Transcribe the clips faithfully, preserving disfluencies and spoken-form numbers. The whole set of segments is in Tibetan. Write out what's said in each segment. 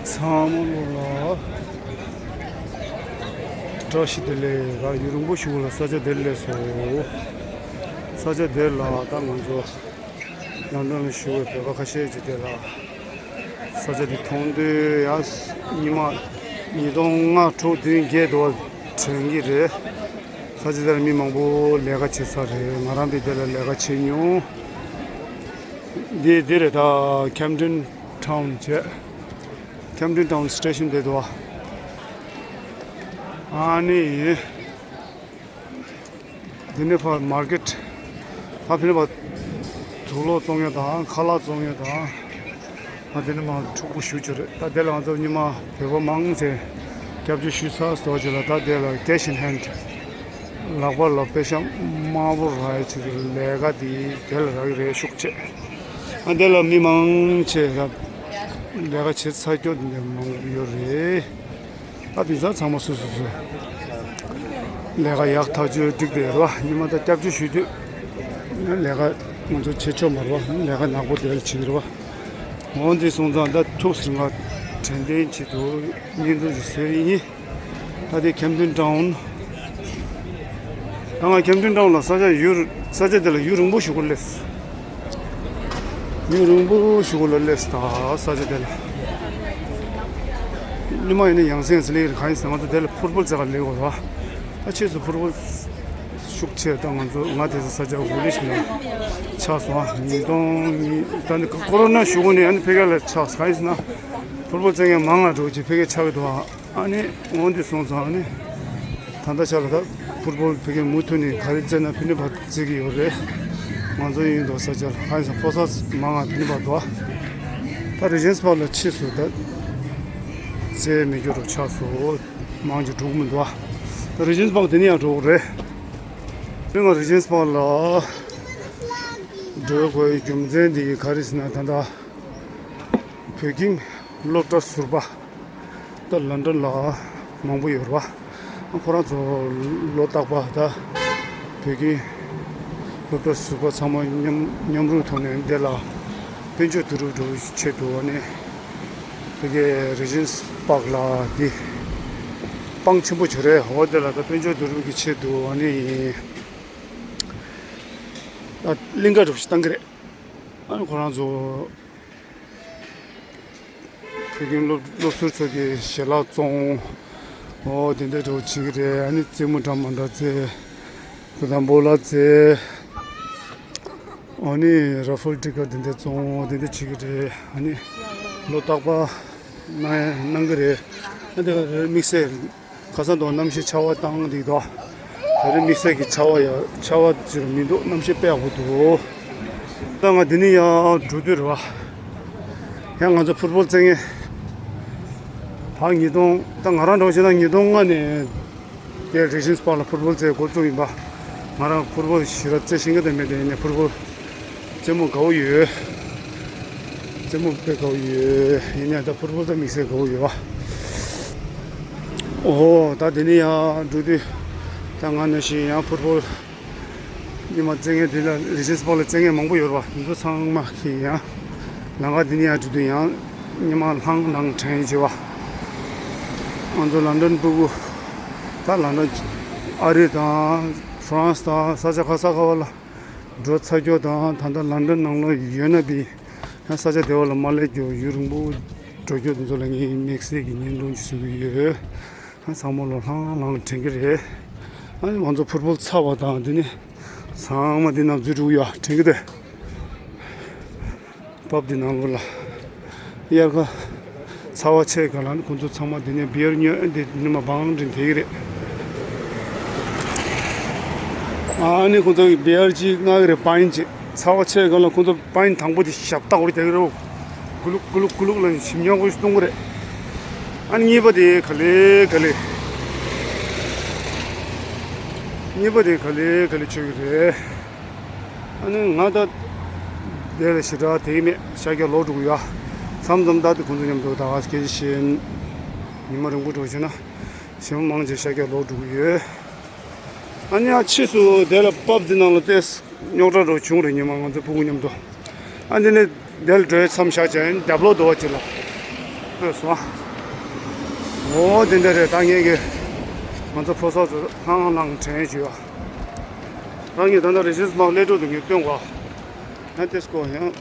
ཚང་མ་ལོ་ལ་བཀྲ་ཤིས་བདེ་ལེགས། ད་ཡུན་རིང་པོ་ཞིག་ལ་ས་ཆ་དེར་སླེབས་སོང་། ས་ཆ་དེར་ལ་ད་ང་ཚོ་ལོན་ཌོན་ལ་བཞུགས་པའི་བོད་པ་ཁ་ཤས་ཀྱིས་དེ་ལ་ས་ཆ་འདི་མཐོང་དུས་ཡ། ཉི་མ་ཉིས་སྟོང་ལྔ་དྲུག་བདུན་བརྒྱད་དུ་བ་དྲན་གྱི་རེད། ས་ཆ་དེར་མི་མང་པོ་ལས་ཀ་བྱེད་ས་རེད། ང་རང་དེ་དེ་ལ་ལས་ཀ་བྱེད་མྱོང་། འདི་འདི་རེད། ད་ཁེམ་ཌེན་ཊའུན་བྱས། ཁེམ་ཌེན་ཊའུན་སི་ཊེ་ཤན་དེ་འདུག་བ། ཨ་ནི། འདི་ནས་ཕར་མར་ཀེ་ཊི། ཕར་ཕན་པ་དུག་ལོག་བཙོང་ཡ་དང་ཁ་ལག་བཙོང་ཡ་དང་། ཨ་འདི་ནས་མར་འཁྲུག་པོ་ཞེ་པོ་ཅིག་རེད། ད་དེ་ལ་ང་ཚོ་ཉི་མ་བོད་པ་མང་ཆེ་སྐྱབས་བཅོལ་ཞུ་ས་སོགས་ཅིག་ལ། ད་དེ་ལ་ཀེ་ཤི་ཨིན་ཧེན་ཌི། ལག་པ་ལ་པེ་ཤ་དམར་པོ་རག་ཡ་ཆེད་དུ་ལས་ཀ་དེ་དེ་ལ་རག་གི་རེད། ཤུགས་ཆེ། ཨ་དེ་ལ་མི་མང་ཆེ་ལས་ཀ་བྱེད་ཚར་ཀྱོག་དེ་འདྲ་མང་པོ་ཡོད་རེད། ད་དེང་སང་ཚང་མ་སོ་སོ་སོ་ལས་ཀ་ཡག་ཐག་ཆོད་འགྲིག་བསྡད་རེད་བ། ཉི་མ་ད་སྐྱབས་བཅོལ་ཞུ་དུས་ལས་ཀ་ང་ཚོ་བྱེད་ཆོག་མ་རེད་བ། ལས་ཀ་ནག་པོ་དེ་ལ་བྱེད་ཀྱི་རེད་བ། འོ་འདི་སོང་ཙང་ད་ཐུགས་སུ་ང་དྲན་རྟེན་ཆེད་དུ་བརྙན་ཐུང་ཞིག་བཟོས་ཡིན། ད་དེ་ཁེམ་ཌེན་ཊའུན། ད་ང་ཁེམ་ཌེན་ཊའུན་ལ་ས་ཆ་ཡུལ་ས་ཆ་དེ་ལ་ཡུན་རིང་པོ་ཞིག་སླེབས། ཡུན་རིང་པོ་ཞིག་ལ་སླེབས་ད་ས་ཆ་དེ་ལ། ཉི་མ་ཡིན་ན་ཡང་སེང་སི་ལེ་རེད། གང་ཡིན་ཟེར་ང་ཚོ་དེ་ལ་ཕུཊ་བོལ་རྩེད་གར་སླེབས་ཡོད་རེད་བ། ད་ཕྱིས་སུ་ཕུཊ་བོལ་ཤུགས་ཆེ། ད་ང་ཚོ་ང་དེ་ཚོ་ས་ཆ་ཝི་ལེ་ཇི་ནང་ཆགས་སོང་། ཨ་ཉིས་སྟོང་གཉིས་ད་ནི་ཀོ་རོ་ན་ཞུ་གོ་ནས་ཨ་ནི་ཕ་གི་ལ་ཆགས། གང་ཡིན་ཟེར་ན་ཕུཊ་བོལ་རྩེད་མཁན་མང་ང་འགྲོ་ཅིག་ཕ་གི་ཆགས་ཀྱི་འདུག་ཨ་ནི་འོང་དུས་སོང་ཙང་ཨ་ནི་ད་ལྟ་ཆ་ལ་ད་ཕུཊ་བོལ་ཕ་གི་མུ་མཐུད་ནས་ག་རེ་རྩེད་ན་ཕན་པ་རྩེད་ཀྱི་ཡོད་རེད། ང་ཚོ་ཡིན་འདུག་ས་ཆ་ལ་གང་ཡིན་ཟེར་ན་ཕོ་གསར་མང་ང་ཕན་པ་འདུག་ད་རི་ཇེན་སི་པཱག་ལ་ཕྱིས་སུ་ད་རྩེད་མི་རྒྱུ་རུ་ཆགས་སོང་། མང་ཆེ་འགྲོ་གི་མི་འདུག་ད་རི་ཇེན་སི་པཱག་དེ་ནས་ཡང་འགྲོ་གི་རེད། དེ་ང་རི་ཇེན་སི་པཱག་ལ་འགྲོ་དགོས་རྒྱུ་མཚན་དེ་ག་རེ་ཟེར་ན། ད་ལྟ་བོད་ཁྱིམ་སློབ་གྲྭ་ཟུར་པ་ད་ལོན་ཌོན་ལ་མང་པོ་ཡོད་རེད་བ། ཁོ་རང་ཚོ་ལོ་རྟག་པར་ད་བོད་ཁྱིམ་སློབ་གྲྭ་ཟུར་པ་ཚང་མ་མཉམ་མཉམ་རུབ་ཐོག་ནས་འདི་ལ་དཔལ་འབྱོར་བསྡུ་རུབ་འགྲོ་ཆེད་དུ་ཨ་ནི་བོད་ཀྱི་རི་ཇེན་སི་པཱག་ལ་འདི་སྤང་ཆེན་པོ་ཅིག་རེད། འོ་དེ་ལ་ད་དཔལ་འབྱོར་བསྡུ་རུབ་ཀྱི་ཆེད་དུ་ཨ་ནི་ད་གླིང་ག་འདྲ་པོ་ཞིག་བཏང་གི་རེད། ཨ་ནི་ཁོ་རང་ཚོ་བོད་ཁྱིམ་སློབ་སློབ་ཟུར་ཚོ་གི་ཞལ་ལག་བཙོང་། འོ་དེ་འདྲ་འདྲ་པོ་བྱེད་ཀྱི་རེད། ཨ་ནི་རྩེད་མོ་འདྲ་མི་འདྲ་རྩེད། ད་ལྟ་སྦོ་ལ་རྩེད། ཨ་ནི་ར་ཧྥལ་ཊི་ཀེཊ་དེ་འདྲ་བཙོང་། དེ་འདྲ་བྱེད་ཀྱི་རེད། ཨ་ནི་ལོ་རྟག་པར་གནང་གནང་གི་རེད། ཨ་དེ་ག་རེ་དམིགས་བསལ་ཁ་སང་དང་གནམ་གཤིས་ཆར་པ་བཏང་འདུག་ད་དེ་རིང་དམིགས་བསལ་གྱི་ཆར་པ་ཡ་ཆར་པ་ཅིག་མི་འདུག་གནམ་གཤིས་དཔེ་ཡག་པོ་འདུག་ད་ང་འདི་ནས་ཡར་འགྲོ་དུས་རེད་བ། ཡང་ང་ཚོ་ཕུཊ་བོལ་རྩེད་མཁན་ཕར་ཉིས་སྟོང་ད་ང་རང་འདྲ་པོ་བྱས་ན་ཉིས་སྟོང་ལྔ་ནས་དེ་རི་ཇེན་སི་པཱག་ལ་ཕུཊ་བོལ་རྩེད་འགོ་བཙུགས་ཡིན་པ། ང་རང་ཕུཊ་བོལ་ཞེ་དྲག་རྩེད་ཤེས་ཀྱི་དེ་མེད། དེ་ཡིན་ནའི་ཕུཊ་བོལ་རྩེད་མོ་དགའ་པོ་ཡོད། རྩེད་མོ་དཔེ་དགའ་པོ་ཡོད། ཡིན་ནའི་ད་ཕུཊ་བོལ་ད་དམིགས་བསལ་དགའ་པོ་ཡོད་བ། ཨོ་ད་དེ་ནས་ཡར་འགྲོ་དུས་ད་ང་ནང་བཞིན་ཡང་ཕུཊ་བོལ་ཉི་མ་རྩེད་མཁན་དེ་ལ་རི་ཇེན་སི་པཱག་ལ་རྩེད་མཁན་མང་པོ་ཡོད་རེད་བ། དེ་ཚོ་ཚང་མ་གིས་ཡང་ལམ་ཁ་འདི་ནས་ཡར་འགྲོ་དུས་ཡང་ཉི་མ་ལྷང་ལྷང་དྲན་བྱེད་བ། ང་ཚོ་ལོན་ཌོན་སྤུ་གུ་ད་ལོན་ཌོན་ཨ་རི་དང་ཧྥ་རན་སི་དང་ས་ཆ་ག་ས་ག་བ་ལ་འགྲོ་ཚར་རྒྱུ་དང་། ད་ལྟ་ལོན་ཌོན་ནང་ལོགས་ཡོད་ན་བི་ཡང་ས་ཆ་དེ་བ་ལ་མ་སླེབས་རྒྱུ་ཡུན་རིང་པོ་འགྲོ་རྒྱུ་དེ་ཚོ་ལ་ངས་དམིགས་བསལ་གྱི་བརྙན་ཐུང་ཅིག་བཟོ་གི་ཡོད། ཨ་ཚང་མ་ལོ་ལྷང་ལྷང་དྲན་གྱི་རེད། ཨ་ང་ཚོ་ཕུཊ་བོལ་ཚར་བ་དང་དེ་ནས་ཚང་མ་འདི་ནང་འཛུལ་འགྲོ་གི་ཡོད། དྲན་གྱི་འདུག་པབ་འདི་ནང་ལོགས་ལ་དབྱར་ཁ་ཚ་བ་ཆེ་ག་ལ་ནི་ཁོང་ཚོ་ཚང་མ་འདི་ནས་བི་ཡར་ཉོས། འདི་ནི་མ་བང་འདྲེན་དེ་གི་རེད། ཨ་ནི་ཁོང་ཚོ་བི་ཡར་གཅིག་མངགས་གི་རེད། པ་ཡིན་གཅིག་ཚ་བ་ཆེ་ག་ལ་ཁོང་ཚོ་པ་ཡིན་དང་པོ་དེ་ཞབས་ཏག་རེད་དེ་གི་རེད། གུ་ལུག་གུ་ལུག་གུ་ལུག་ལ་ཞིམ་ཉམས་པོ་ཞིག་གཏོང་གི་རེད། ཨ་ནི་གཉིས་པ་དེ་ག་ལེ་ག་ལེ། གཉིས་པ་དེ་ག་ལེ་ག་ལེ་བྱེད་གི་རེད། ཨ་ནི་ང་ད་དེ་ལ་ཞེ་དྲག་དེ་མེད། ཤར་རྒྱག་ལོག་འགྲོ་གི་ཡོད། མཚམས་མཚམས་ད་དེ་ཁོང་ཚོ་མཉམ་དུ་ད་ག་སྐད་ཆ་བཤད། ཉི་མ་རིང་པོ་འགྲོ་བྱུང་ན་ཞེ་པོ་མང་ཆེ་ཤར་རྒྱག་ལོག་འགྲོ་གི་ཡོད། ཨ་ནི་ཨ་ཕྱིས་སུ་དེ་ལ་པབ་དེ་ནང་ལ་ཏེས་རྙོག་དྲ་འགྲོ་བྱུང་རེད། ཉི་མ་ང་ཚོ་ཕྲུ་གུ་མཉམ་དུ། ཨ་འདི་ནས་དེ་ལ་འགྲོ་ཡའི་མཚམས་བཞག་བྱས་ཨ་ནི་རྒྱབ་ལོག་འདུག་བ་ཅིག་ལ། སོང་། འོ་དེ་འདྲ་རེད། ད་ངས་ཀྱི་ང་ཚོ་ཕོ་གསར་ཚོ་ལྷང་ལྷང་དྲན་བྱོས་ཨ། ད་ངས་ད་ལྟ་རེ་ཞིག་མ་སླེབས་འགྲོ་དུ་ངས་སྟོན་གོ། ཡང་ཏེ་སྐོ་ཡང་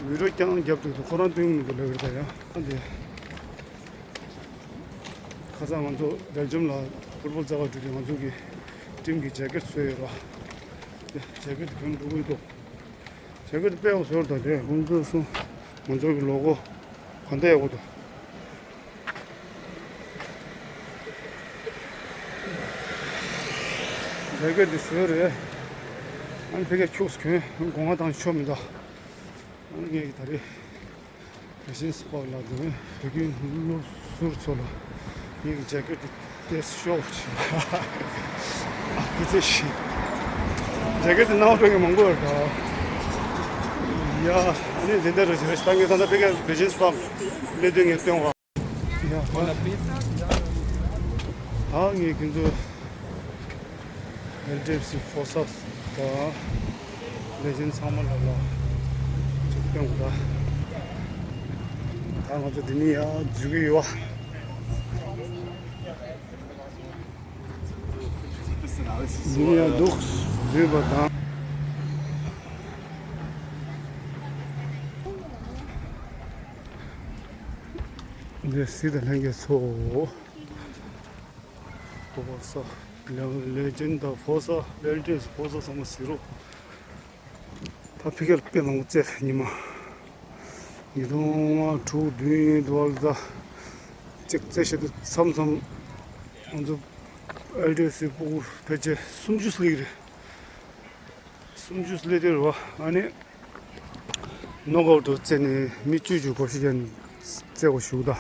བི་ཌིའོ་རྐྱང་རྒྱབ་འགྲོ་དུ་ཁོ་རང་སྟོན་མི་འདུག་ལབ་རེད། ད་ཡང་ཨ་འདི། ཁ་སང་ང་ཚོ་སྦེལ་ཇམ་ལ་ཕུཊ་བོལ་རྩེད་ག་འགྲོ་དུས་ང་ཚོ་གི་ཊིམ་གི་ཇེ་ཀེཊ་བཟོས་ཡོད་ར། ཇེ་ཀེཊ་དེ་གོན་འགྲོ་གི་འདུག་ཇེ་ཀེཊ་དཔེ་ཡག་པོ་བཟོས་ར། ད་དེ་ཁོང་ཚོས་གསུངས། ང་ཚོ་གི་ལོ་གོ་ག་འདྲ་ཡག་པོ་འདུག་ཇེ་ཀེཊ་དེ་བཟོས་རེད། ཨ་ནི་ཕ་གིར་ཁྱུག་ཙམ་གྱོན། སྒོ་ང་དང་ཆོ་མི་འདུག་ཨ་ནི་ངས་ཀྱི་ད་རེས་རེ་ཞིག་པག་ལ་དེ་བོད་ཀྱི་སློབ་ཟུར་ཚོ་ལ་ངས་ཀྱི་ཇེ་ཀེཊ་དེ་ཏོག་ཙམ་ཤོག་ཅིག་ཨ་ཁུ་ཚེ་ཞིག་ཇེ་ཀེཊ་དེ་ནང་སྤྲོད་མཁན་མང་པོ་ཡོད་ད། ཡ་ཨ་ནི་འཛིན་གྲྭ་རུ་ཞིག་རེ་ཞིག་ད་ངས་ད་ལྟ་ཕ་གིར་རེ་ཞིག་པག་སླེབས་དུས་ངས་སྟོན་བ། ཡ། ད་ངས་ཁྱེད་ཚོ་ཨེལ་ཌི་ཨེཕ་སི་ཕོ་གསར་དང་ལེ་ཇེན་ཚང་མ་ལ་ལ་ཅིག་སྟོན་དགོས་ད། ད་ང་ཚོ་འདི་ནས་ཡར་འཛུལ་གྱི་ཡོད། འདི་ནས་ཡར་འདུག་འཛུལ་བ་དང་། འདི་སི་ཏ་ལྷན་རྒྱས་ཚོ། ཕོ་གསར། ལེ་ཇེན་དང་ཕོ་གསར། ཨེལ་ཌི་ཨེཕ་སི་ཕོ་གསར་ཚང་མ་གཟིགས་རོགས། ད་ཕ་གིར་དཔེ་མང་པོ་རྩེད་ཉི་མ། ཉིས་སྟོང་དྲུག་བདུན་ཡིན་འདུག་ཨ། ད་གཅིག་རྩེད་ཤེས་དུས་མཚམས་མཚམས་ང་ཚོ་ཨེལ་ཌི་ཨེཕ་སི་ཕྲུ་གུ་ཕལ་ཆེར་སུམ་ཅུ་སླེབས་ཀྱི་རེད། སུམ་ཅུ་སླེབས་དུས་རེད་བ། ཨ་ནི། ནོག་ཨའུཊ་དུ་རྩེད་ནས་མི་བཅུ་བཅུ་གོ་ཤི་ཅན་རྩེ་བ་ཞུགས་ད།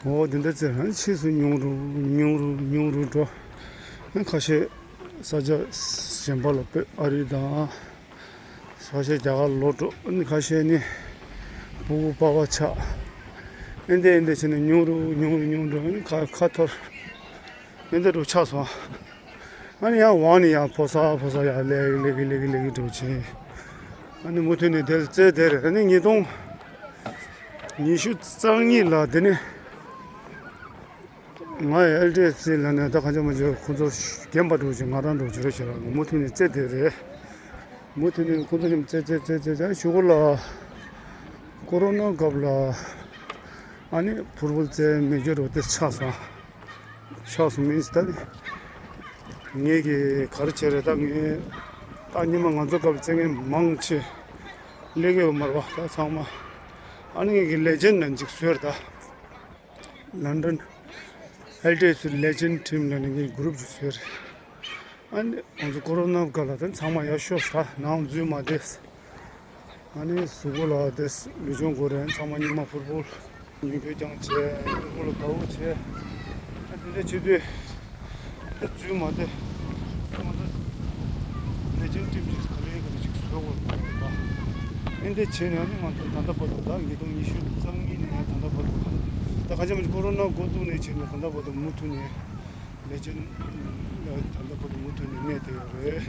འོ་དེ་འདྲ་རྩེད་ན་ཕྱིས་སུ་ཉུང་རུ་ཉུང་རུ་ཉུང་རུ་འགྲོ། ཁ་ཤས་ས་ཆ་གཞན་པ་ལ་དཔེ་ཨ་རི་དང་ས་ཆ་རྒྱ་གར་ལོག་འགྲོ། ཁ་ཤས་ནི་ཕྲུ་གུ་པ་ཕ་ཆགས། ཨེ་འདྲ་ཨེ་འདྲ་བྱས་ནས་ཉུང་རུ་ཉུང་རུ་ཉུང་རུ་ཁ་ཁ་འཐོར། ཨེ་འདྲ་རུ་ཆགས་སོང་། ཨ་ནི་ཡང་འོག་ནས་ཡང་ཕོ་གསར་ཕོ་གསར་ཡར་སླེབས་སླེབས་སླེབས་སླེབས་འགྲོ་བྱས། ཨ་ནི་མུ་མཐུད་ནས་དེར་རྩེད་དེར་ཨ་ནི་ཉིས་སྟོང་ཉི་ཤུ་རྩ་གཉིས་ལ་དེ་ནི་ང་ཡི་ཨེལ་ཌི་ཨེཕ་སི་ལ་ནས་ད་གང་ཅི་མ་བྱས་ཁོ་ཚོ་རྒན་པ་འགྲོ་བྱས་ང་རང་འགྲོ་བྱས་རེད་བྱས་ར་མུ་མཐུད་ནས་རྩེད་དེ་རེད། མུ་མཐུད་ནས་ཁོ་ཚོ་མཉམ་རྩེད་རྩེད་རྩེད་རྩེད་རྩེད་གཞུག་གུ་ལ་ཀོ་རོ་ན་སྐབས་ལ་ཨ་ནི་ཕུཊ་བོལ་རྩེད་མི་རྒྱུ་རུ་དེ་ཆགས་སོང་། ཆགས་སོང་མིན་ད་ནི། ངས་ཀྱི་ག་རེ་བྱས་རེད་ད། ངས་ད་ཉི་མ་ང་ཚོ་སྐབས་རྩེད་མཁན་མང་ཆེ་སླེབས་ཡོད་མ་རེད་བ་ད་ཚང་མ། ཨ་ནི་ངས་ཀྱི་ལེ་ཇེན་ནང་ཅིག་བཟོས་རེད་ད། ལན་ཌོན་ཨེལ་ཌི་ཨེཕ་སི་ལེ་ཇེན་ཊིམ་ལ་ནི་ངས་གུ་རུབ་ཅིག་བཟོས་རེད། ཨ་ནི་ང་ཚོ་ཀོ་རོ་ན་སྐབས་ལ་ད་ཚང་མ་ཡར་ཤོག་ཟེར་ནང་འཛུལ་མ་བསྡད། ཨ་ནི་གཟུགས་པོ་ལ་དེ་ལུས་སྦྱོང་དགོས་རེད། ཚང་མ་ཉི་མ་ཕུཊ་བོལ་ཉིན་འགྲོས་རྐྱང་བྱས། ཕུཊ་བོལ་ལ་དགའ་བོ་བྱས། ཨ་དེ་འདྲ་བྱེད་དུས་དེ་འཛུལ་མ་བསྡད། ང་ཚོ་ལེ་ཇེན་ཊིམ་ཅིག་ག་ལེ་ག་ལེ་ཅིག་བཟོ་དགོས་རེད་པ། ཨེ་འདྲ་བྱས་ནས་ཨ་ནི་ང་ཚོ་ད་ལྟ་བར་དུ་ད་ཉིས་སྟོང་ཉི་ཤུ་རྩ་གཉིས་ནས་ད་ལྟ་བར་དུ་ད་ག་ཅི་མ་ཅིག་ཀོ་རོ་ན་འགོ་བཙུགས་ནས་བྱས་ནས་ད་ལྟ་བར་དུ་མུ་མཐུད་ནས་ལེ་ཇེན་ད་ལྟ་བར་དུ་མུ་མཐུད་ནས་གནས་བསྡད་ཡོད་རེད།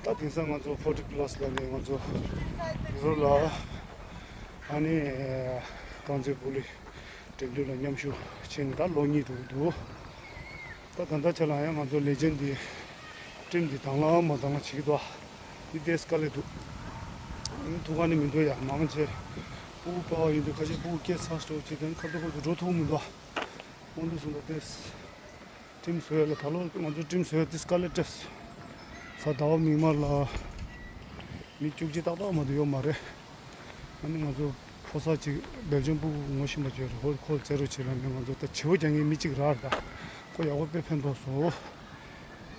ད་དེང་སང་ང་ཚོ་ཕོར་ཊི་པ་ལ་སི་ལ་ནས་ང་ཚོ་ཡུ་རོབ་ལ་ཨ་ནི་རྐང་རྩེད་སྤོ་ལོའི་འགྲན་བསྡུར་ལ་མཉམ་ཞུགས་བྱས་ནས་ད་ལོ་གཉིས་འགྲོ་གི་འདུག་ད་ད་ལྟ་ཆ་ལ་ཡང་ང་ཚོ་ལེ་ཇེན་འདི་ཊིམ་འདི་དང་བླངས་མ་དང་བླངས་བྱེད་ཀྱི་འདུག་འདི་ཏོག་ཙམ་དཀའ་ལས་འདུག་ཨ་ནི་ཐུགས་ཁག་ནི་མི་འདུག་ཡ། མང་ཆེ་ཕྲུ་གུ་པ་ཕ་ཡིན་དུས་ཁ་ཤས་ཕྲུ་གུ་སྐྱེས་ཚར་འགྲོ་བྱས་དེ་ནི་ཁ་ཐུག་ཁ་ཐུག་འགྲོ་ཐུབ་མི་འདུག་འོན་ཏེ་སོང་ད་ཏོག་ཙམ། ཊིམ་བཟོ་ཡ་ལ་ད་ལོ་ང་ཚོ་ཊིམ་བཟོ་ཡ་དེ་དཀའ་ལས་སྤྲད་སོང་། ད་ཟླ་བ་མིག་དམར་ལ་མི་བཅུ་གཅིག་ཏག་ཏག་མ་གཏོགས་ཡོད་མ་རེད། ཨ་ནི་ང་ཚོ་ཕོ་གསར་ཅིག་སྦེལ་ཇམ་ཕྲུ་གུ་ངོ་ཤེས་པ་ཅིག་ཡོད་རེད། ཁོ་ཁོ་རྩེད་རོགས་བྱེད་ལབ་ནས་ང་ཚོ་ད་བྱེད་པོ་རྒྱག་མཁན་མི་གཅིག་རག་རེད། ད་ཁོ་ཡག་པོ་དཔེ་ཕན་ཐོགས་སོང་།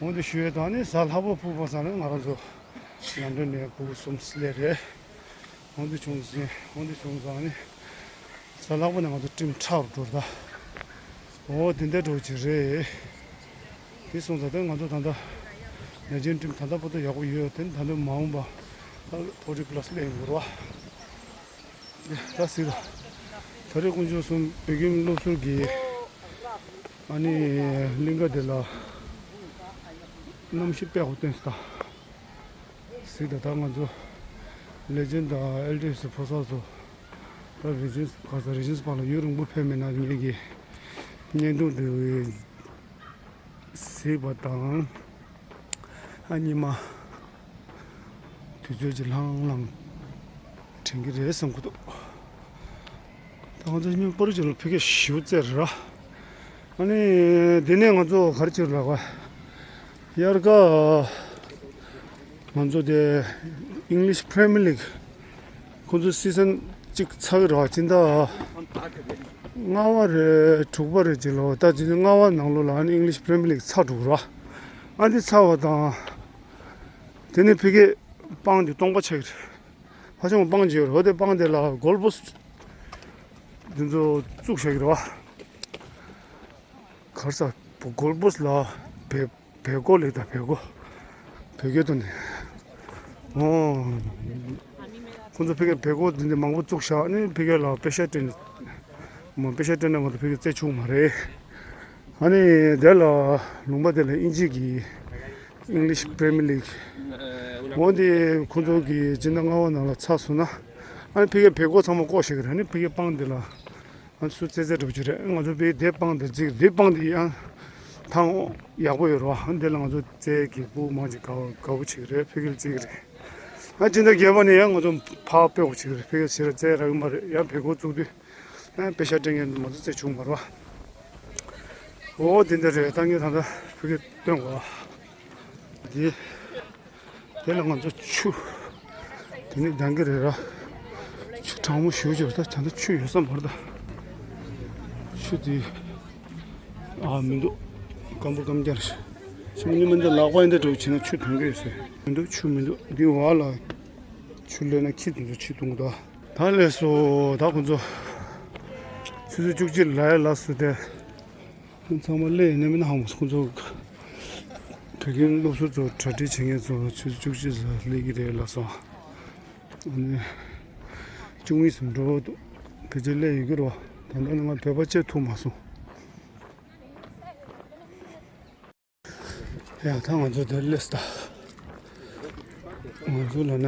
འོན་ཏེ་ཞུ་ཡ་ད་ནི་གཟའ་ལྷག་པ་ཕུར་བ་ཚང་ནས་ང་རང་ཚོ་ལན་ཌོན་ནས་ཕྲུ་གུ་གསུམ་སླེབས་རེད། འོན་ཏེ་བྱུང་ཟིན། འོན་ཏེ་བྱུང་ཙང་ནི་གཟའ་ལྷག་པ་ནས་ང་ཚོ་ཊིམ་ཁྲག་རུ་འགྲོ་ར། འོ་དེ་འདྲ་འགྲོ་གི་རེད། དེ་སོང་ཙང་ད་ང་ཚོ་ད་ལྟ་ལེ་ཇེན་ཊིམ་ད་ལྟ་བར་དུ་ཡག་པོ་ཡོད། དེ་ད་ལྟ་མ་འོངས་པ་ད་ཕོར་ཊི་པ་ལ་སི་སླེབས་ཡོང་གི་རེད་བ། ད་སྲིད་ད། ད་རེས་དཀོན་མཆོག་གསུམ་བོད་ཁྱིམ་སློབ་ཟུར་གྱི་ཨ་ནི་གླིང་ག་དེ་ལ་གནམ་གཤིས་དཔེ་ཡག་པོ་བསྟན་སོང་ད། གཟིགས་དང་། ད་ང་ཚོ་ལེ་ཇེན་དང་ཨེལ་ཌི་ཨེཕ་སི་ཕོ་གསར་ཚོ་ ད་རི་ཇེན་སི་ག་ས་རི་ཇེན་སི་པར་ལ་ཡུན་རིང་པོ་ཕེབས་མེད་ན་ངེད་ཀྱི་བརྙན་ཐུང་འདི་གཟིགས་པ་དང་། ཨ་ཉི་མ་དུས་ཚོད་ཅིག་ལྷང་ལྷང་དྲན་གྱི་རེད་བསམ་གྱི་འདུག་ད་ང་ཚོ་སྙིང་པོ་རི་ཅིག་ལ་ཕ་གིར་ཞིའུ་རྩེ་རེད་ར། ཨ་ནི་འདི་ནས་ང་ཚོ་ག་རེ་བྱེད་ལབ་པ། དབྱར་ཁ་ང་ཚོ་དེ་English Premier League ཁོང་ཚོ་སི་ཛན་གཅིག་ཚར་གི་རེད་བ། སྤྱི་ཟླ་ལྔ་པ་རེད་དྲུག་པ་རེད་ཅིག་ལ། ད་སྤྱི་ཟླ་ལྔ་པ་ནང་ལོགས་ལ་ཨ་ནི་English Premier League ཚར་འགྲོ་གི་རེད་བ། ཨ་འདི་ཚར་བ་དང་དེ་ནས་ཕ་གིའི་པང་དེ་སྟོང་པ་ཆགས་ཀྱི་རེད། ཕ་ཆུང་པང་ཅིག་ཡོད་རེད། འོ་དེ་པང་དེ་ལ་གོལ་པོ་སི་འདི་ཚོ་བཙུགས་བཞག་གི་རེད་བ། ག་རེ་ཟེར། གོལ་པོ་སི་ལ་བེ་བེ་གོ་ལབ་ད། བེ་གོ་བེ་གོ་དོ་ནི། ཨོ། ཁོང་ཚོ་ཕ་གིར་བེ་གོ་འདི་འདྲ་མང་པོ་བཙུགས་བཞག་ཨ་ནི་ཕ་གི་ལ་པེ་ཤ་སྤྲད་ནས། མ་པེ་ཤ་སྤྲད་ན་མ་གཏོགས་ཕ་གིར་རྩེ་ཆུང་མ་རེད། ཨ་ནི་དེ་ལ་ལུང་པ་དེ་ལ་དབྱིན་ཇི་གི་English Premier League འོ་འདི་ཁོང་ཚོ་གི་སྤྱི་ཟླ་ལྔ་པ་ནང་ལ་ཚར་སོང་ན། ཨ་ནི་ཕ་གིའི་བེ་གོ་ཚང་མ་བཀོག་བཞག་གི་རེད། ཨ་ནི་ཕ་གིའི་པང་འདི་ལ་ཨ་ནི་སུ་རྩེ་རྩེ་འདྲ་པོ་ཅིག་རེད། ང་ཚོ་ཕ་གིའི་དེ་པང་འདི་རྩེ་གི་རེད། དེ་པང་འདི་ཡང་ཐང་ཡག་པོ་ཡོད་རེད་བ། ཨ་ནི་དེ་ལ་ང་ཚོ་རྩེ་གི་བུ་མང་ཅིག་དགའ་དགའ་པོ་བྱེད་ཀྱི་རེད། ཕ་གིར་རྩེ་གི་རེད། ཨ་སྤྱི་ཟླ་བརྒྱད་པ་ནས་ཡང་ང་ཚོ་ཕར་སྤོ་དགོས་བྱེད་ཀྱི་རེད། ཕ་གིར་ཕྱིར་རྩེ་རག་གི་མ་རེད། ཡང་བེ་གོ་བཙུགས་དུས། ཨ་པེ་ཤ་སྤྲད་མཁན་མང་ཚོགས་རྩེ་ཆུང་མ་རེད་བ། འོ་དེ་འདྲ་རེད། ད་ངས་ད་ལྟ་ཕ་གིར་སྟོན་དགོས་བ། དེ་དེ་ལ་ང་ཚོ་ཆུ་དེ་ནས་ལྡང་གི་རེད་ར། ཆུ་གྲང་མོ་ཞེ་པོ་ཅིག་རེད། ད་ད་ལྟ་ཆུ་ཡོད་ས་མ་རེད་ད། ཆུ་དེ་ཨ་མི་འདུག་སྐམ་པོ་སྐམ་རྐྱང་རེད། ཞིམ་ཉི་མ་འདི་ལག་པ་འདི་འདྲ་བྱས་ན་ཆུ་འཐུང་གི་ཡོད་ས་མི་འདུག་ཆུ་མི་འདུག་འདི་བར་ལ་ཆུ་སླེབས་ན་ཁྱི་དེ་ཚོ་ཆུ་འཐུང་གི་འདུག་ད་ལས་སོ་ད་ཁོང་ཚོ་ཆུ་ཚོད་བཅུ་གཅིག་ལ་ཡར་ལ་སོ་དེ། ཚང་མ་སླེབས་ཡིན་ན་མིན་ན་ཧ་མ་སོང་། ཁོང་ཚོ་བོད་ཁྱིམ་སློབ་ཟུར་ཚོ་གྲ་སྒྲིག་བྱེད་མཁན་ཚོ་ཆུ་ཚོད་བཅུ་གཅིག་ཙམ་སླེབས་ཀྱི་རེད་ལབ་སོང་། ཨ་ནི་བཅུ་གཉིས་སུ་འགྲོ་འདུག་ཕལ་ཆེར་སླེབས་ཡོད་ཀྱི་རེད་བ། ད་ལྟ་ནི་ང་བོད་པ་བཅར་ཐུབ་མ་སོང་། ཡ་ད་ང་ཚོ་དེར་སླེབས་ད། ང་ཚོ་ལ་ན་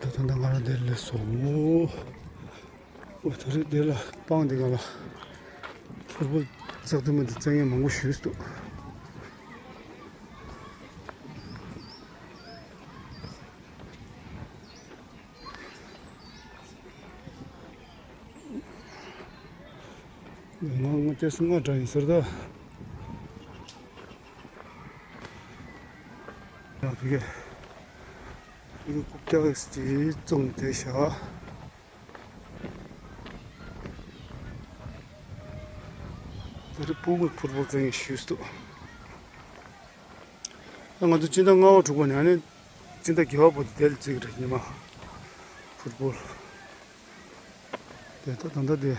ད་ད་ད་ང་རང་དེར་སླེབས་སོང་། འོ་ད་རེས་དེ་ལ་སྤང་དེ་ག་ལ་ཕུར་བུ་བཙག་དུ་མ་དེ་བཙག་མཁན་མང་པོ་ཞིག་འདུག་ང་ང་ཏོག་ཙམ་སྔ་དྲགས་ཡིན་ཟེར་ད། ཡང་ཕ་གི་ཕ་གི་རྐུབ་བཀྱག་ཅིག་བཙུགས་བསྡད་བཞག་དེ་རིང་ཕུར་བུ་ཕུར་བུ་བཙག་མཁན་ཞིག་འདུག་ང་ཚོ་སྤྱི་ཟླ་ལྔ་པ་དྲུག་པ་ནས་ཨ་ནི་སྤྱི་ཟླ་བརྒྱད་པ་བར་དུ་དེ་ལ་བརྩི་གི་རེད། ཉི་མ་ཕུར་བུ། དེ་ད་ད་ལྟ་དེ་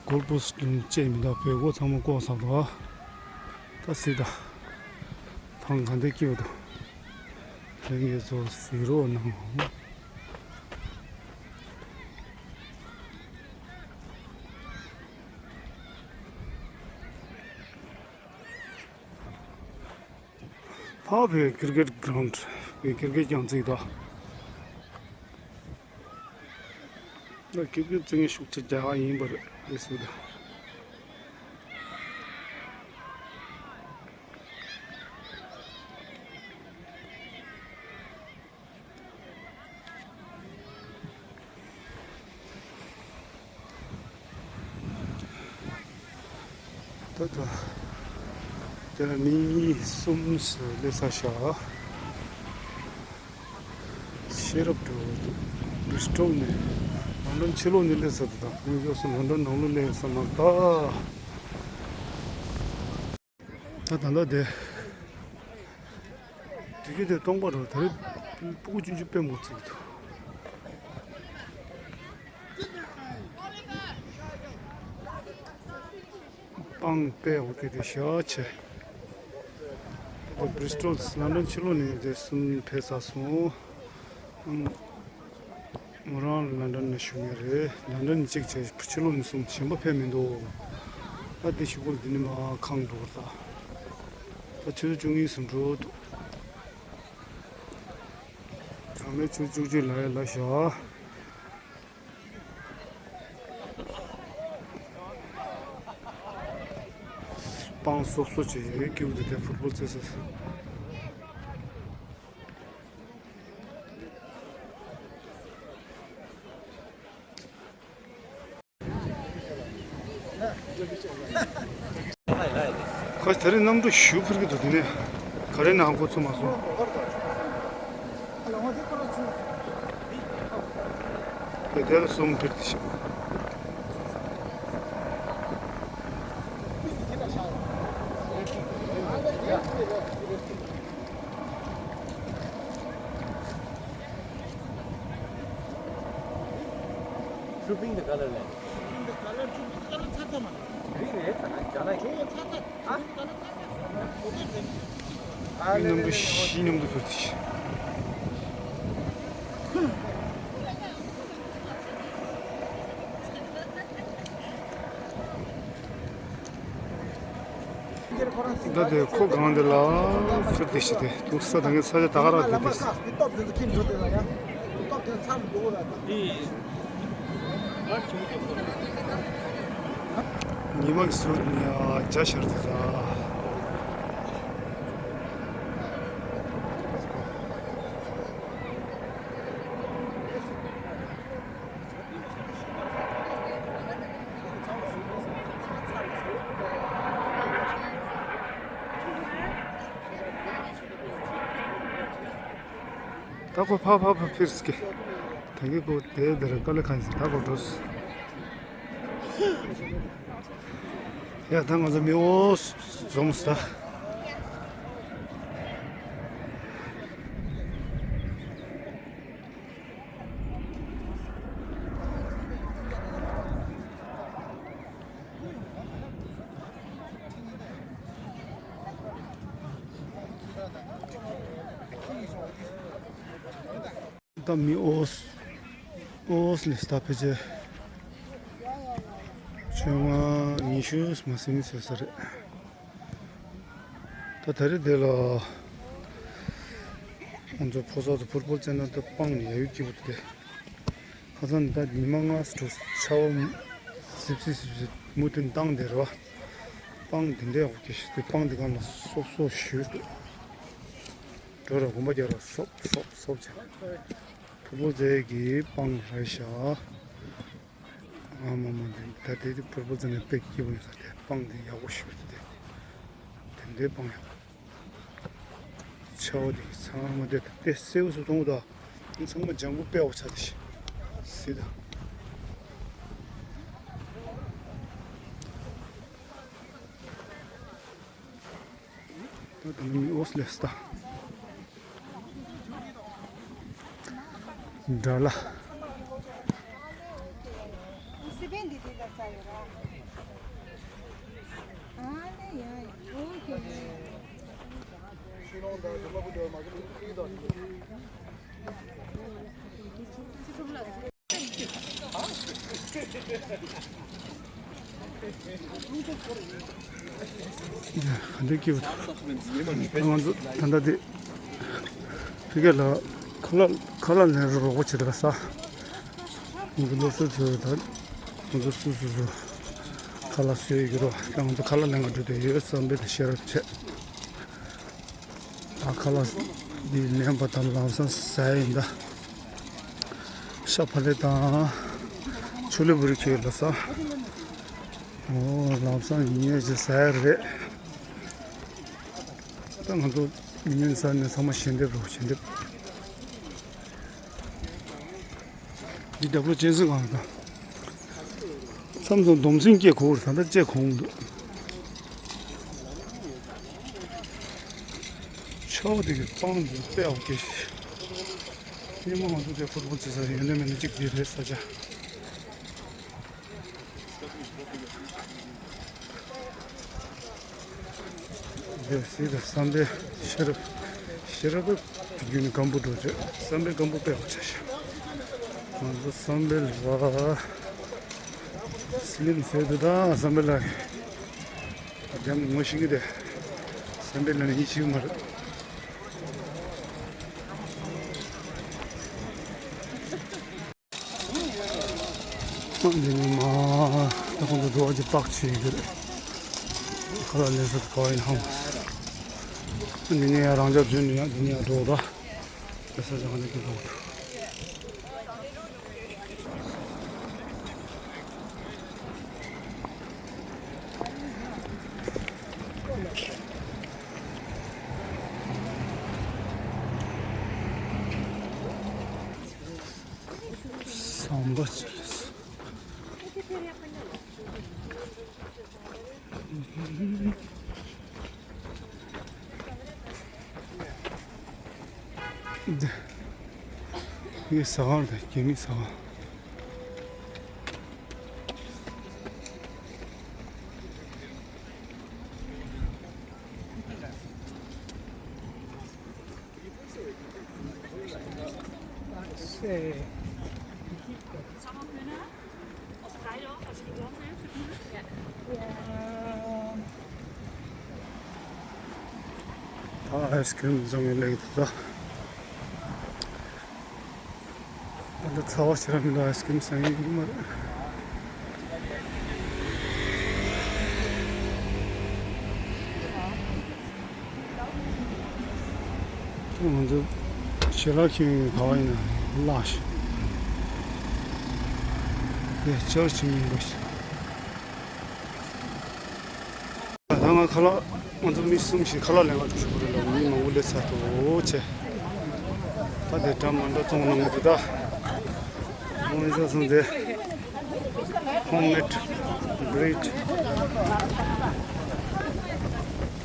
གོལ་པོ་སི་ཊི་བཅད་མི་འདུག་བེ་གོ་ཚང་མ་བཀོག་ཚར་འདུག་ད་གཟིགས་ད། ཐང་ག་འདྲ་སྐྱིད་པོ་འདུག་དེ་ངས་ཚོ་གཟིགས་རོགས་གནང་། ཕ་བའི་ཀིར་ཀེད་གྷི་རའུན་ཌི་བའི་ཀིར་ཀེད་རྐྱང་རྩིས་དང་། ད་ཀིར་ཀེད་རྩེ་མཁན་ཤུགས་ཆེ་རྒྱ་གར་ཡིན་པ་རེད་ཨེ་སུ་ད། ད་ལྟ་དེ་ལ་མི་གཉིས་གསུམ་སླེབས་ས་ཤག་ཤེས་རབ་འགྲོ་འདུག་བྷི་རི་སི་ཊོལ་ནས་ལོན་ཌོན་ཕྱི་ལོགས་ནས་སླེབས་ས་འདུག་ད་དངོས་ཕྱོགས་སུ་ལོན་ཌོན་ནང་ལོགས་སླེབས་ས་མ་རེད་ད། ད་ད་ལྟ་དེ། དུས་ཚོད་དེ་སྟོང་པ་རེད། ད་རེས་སྤུ་གུ་ཆུང་ཆུང་དཔེ་མང་བརྩིགས་འདུག་སྤང་དཔེ་འོ་དེ་དེ་ཞེ་ཆེ། ད་བྷི་རི་སི་ཊོལ་ལོན་ཌོན་ཕྱི་ལོགས་ནས་དེ་གསུམ་ཕེབས་ཚར་སོང་། མོ་རང་ལོན་ཌོན་ནས་བཞུགས་མཁན་རེད། ལོན་ཌོན་ནས་གཅིག་བྱས་ཕྱི་ལོགས་ནས་གསུམ། གཞན་པ་ཕེབས་མི་འདུག་ཨ་དེ་གཞུག་གུ་འདི་ནས་མར་ཁང་འགྲོ་བར་ད། ད་ཆུ་ཚོད་བཅུ་གཉིས་སུ་འགྲོ་འདུག་ནང་ནས་ཆུ་བཅུ་གཅིག་ལ་ཡ་ལ་ཞོག་སྤང་སོབ་སོབ་བྱས་ཡོད་ཀྱི་འདུག་དེ་ཕུར་ཕུར་རྩེ་ས། ཁོས་དེ་རིང་གནམ་གྲུ་བཞི་འཕུར་གྱི་འདུག་དེ་ནས་ག་རེ་ནང་ཁོ་ཚོ་མ་སོང་། དེ་དེ་ལ་གསུམ་འཕུར་དེ་ཤི། Trooping the color line. Trooping the color, trooping the color ཚ་ཚ་མ་རེད། རིག་རེད་ད་ན་རྒྱ་ནག་གི་ཇོ་ཚ་ཚ། ཨ། ཚ་ཚ་ཚ། ཨ་ནི་ནམ་གྲུ་བཞི་མཉམ་དུ་འཕུར་ཚེ། ད་དེ་ཁོ་གང་དེ་ལ་ཚུར་དེ་ཞིག་དེ་ཐུག་ས་དང་གི་ས་ཆ་ད་ག་རང་དེ་དེ། ཉི་མ་གི་ཟུར་ནས་ཡ་འཇའ་ཤར་དེ་ད། ད་ཁོ་ཕ་ཕ་ཕ་ཕིར་སི་ཀེ། ད་གི་ཁོ་དེ་དེར་དཀའ་ལས་ཁ་ཡིན་ཟེར་ད་ཁོ་འགྲོ་སོང་། ཡ་ད་ང་ཚོ་མི་འོ་འཛོམས་ད། ད་མི་འོས། འོས་ལས་ད་ཕལ་ཆེར་བཅོ་ལྔ་ཉི་ཤུ་མ་ཟིན་ཟེར་ས་རེད། ད་ད་རེས་དེ་ལ་ང་ཚོ་ཕོ་གསར་ཚོ་ཕུར་ཕུར་རྩེ་ན་ད་སྤང་ནས་ཡ་ཡུལ་སྐྱིད་པོ་འདུག་སྟེ། ཁ་སང་ད་ཉི་མ་ལྔ་ཙམ་འགྲོ་ཆར་པ་སིབ་སིབ་སིབ་སིབ་མུ་མཐུད་བཏང་བསྡད་རེད་བ། སྤང་དེ་འདྲའི་འོག་གི་ཞིག་དེ་སྤང་དེ་སྒང་ལ་སོབ་སོབ་ཞུས་འདུག་འགྲོ་ར་གོམ་པ་རྒྱག་ར་སོབ་སོབ་སོབ་བྱས། ཕུར་ཕུར་རྩེ་གི་སྤང་རེད་ཤག་ཨ་མ་མ་དེ་ད་དེ་དེ་ཕུར་ཕུར་རྩེ་ནས་དཔེ་སྐྱིད་པོ་ཡོད་ས་དེ་སྤང་དེ་ཡག་པོ་ཞིག་འདུག་དེ་དེ་འདྲའི་སྤང་ཡག་པོ། ཆར་པ་དེ་ཚང་མ་དེ་དེ་སེའུ་སུ་གཏོང་གི་འདུག་ཨ། ཚང་མ་ལྗང་གུ་དཔེ་ཡག་པོ་ཆགས་དེ་ཤི་སྲིད་ད། ད་ད་ནི་འོས་ལས་སྟ། འདྲ་ལ། ག་འདྲ་སྐྱིད་པོ་འདུག་ང་ཚོ་ད་ལྟ་དེ་ཕ་གི་ལ་ཁ་ལག་ཁ་ལག་ལེན་རོགས་པ་བྱེད་དགོས་ས། ང་ཚོ་སློབ་གསོ་ཚོས་ད་ང་ཚོ་སོ་སོ་སོ་ཁ་ལག་བཟོས་ཡོད་རོགས། ད་ང་ཚོ་ཁ་ལག་ལེན་ག་འགྲོ་དུས་ཡོད་བསམ་པའི་ད་ཤེས་རབ་བྱས། ཨ་ཁ་ལག་འདི་ལེན་པ་དང་ལམ་སང་ཟ་ཡིན་ད། ཤ་ཕ་ལེ་དང་ཆོ་ལེ་བུ་རི་ཁྱེར་ལ་ཟ། འོ་ལམ་སང་ཉིན་ཞིག་ཟ་ཡ་རེད། ད་ང་ཚོ་ཉིན་ཟ་ནས་ཚང་མ་ཞལ་འདེབས་རོགས་ཞལ་འདེབས། འདི་རྒྱབ་ལོགས་གཅན་གཟན་སྒང་རེད་ད། མཚམས་མཚམས་སྡོམ་ཚིག་སྐྱེ་གོ་རེད་ད་ལྟ་སྐྱེ་གོ་འདུག་ཆར་པ་དེ་གི་སྤང་འདི་དཔེ་ཡག་པོ་སྐྱེ་ཤག་སྔོན་མ་ང་ཚོ་དེ་ཕུར་བུ་རྩེ་ས་ཡོད་ན་མེད་ན་གཅིག་འདི་རེད་ས་ཆ། འདི་སྲིད་དང་བསམ་འཕེལ་ཤེས་རབ། ཤེས་རབ་བརྒྱུད་ནས་སྒམ་པོ་འགྲོ་བྱས་བསམ་འཕེལ་སྒམ་པོ་དཔེ་ཡག་པོ་ཆགས་ཤག་ང་ཚོ་བསམ་འཕེལ་ལ་སི་ལིང་བཟོས་འདུག་ད་བསམ་འཕེལ་ལ་རྒྱ་མི་ངོ་ཤེས་ཀྱི་དེ་བསམ་འཕེལ་ལ་ནི་ཡིད་ཆེས་མ་རེད། འདི་ནི་མ་ད་ཁོང་ཚོ་འགྲོ་བ་ཅིག་བརྟག་བྱེད་ཀྱི་རེད། ཁ་ལག་ལེན་ས་དེ་ག་བ་ཡིན་ཧང་། འདི་ནི་ཡང་རང་འཇགས་འཛུལ་ནས་ཡང་འདི་ནི་ཡང་འགྲོ་ད། དེ་ས་ཅང་ནི་དེ་འགྲོ་ཐུབ། ཟམ་པ་ཅིག་འདི། ངའི་ཟ་ཁང་རེད། རྒྱ་མིའི་ཟ་ཁང་། ད་ཨའི་སི་ཀི་རིམ་བཟོ་མི་ལེགས་འདུག་ད། ད་ལྟ་ཚ་བ་ཞེ་དྲག་མི་འདུག་ཨའི་སི་ཀི་རིམ་ཟ་མཁན་ཡོད་མ་རེད། ང་ཚོ་ཞལ་ལག་མཁྱེན་ཡོད་ག་བ་ཡིན་ན་བརླག་ཤག་དེ་ཅར་ཅིག་ཡིན་པ་ཞིག་ད་ང་ཁ་ལག་ང་ཚོ་མི་གསུམ་ཞིག་ཁ་ལག་ལེན་ག་འགྲོ་ཤོག་གི་རེད་ལ། མི་མང་པོ་སླེབས་ཚར་འདུག་ཆེ། ད་དེ་འདྲ་མ་འདྲ་བཙོང་གནང་གི་འདུག་ད་ཁོང་ཚོ་སོང་དེ། ཧོམ་མེད་བྷི་རེཌ་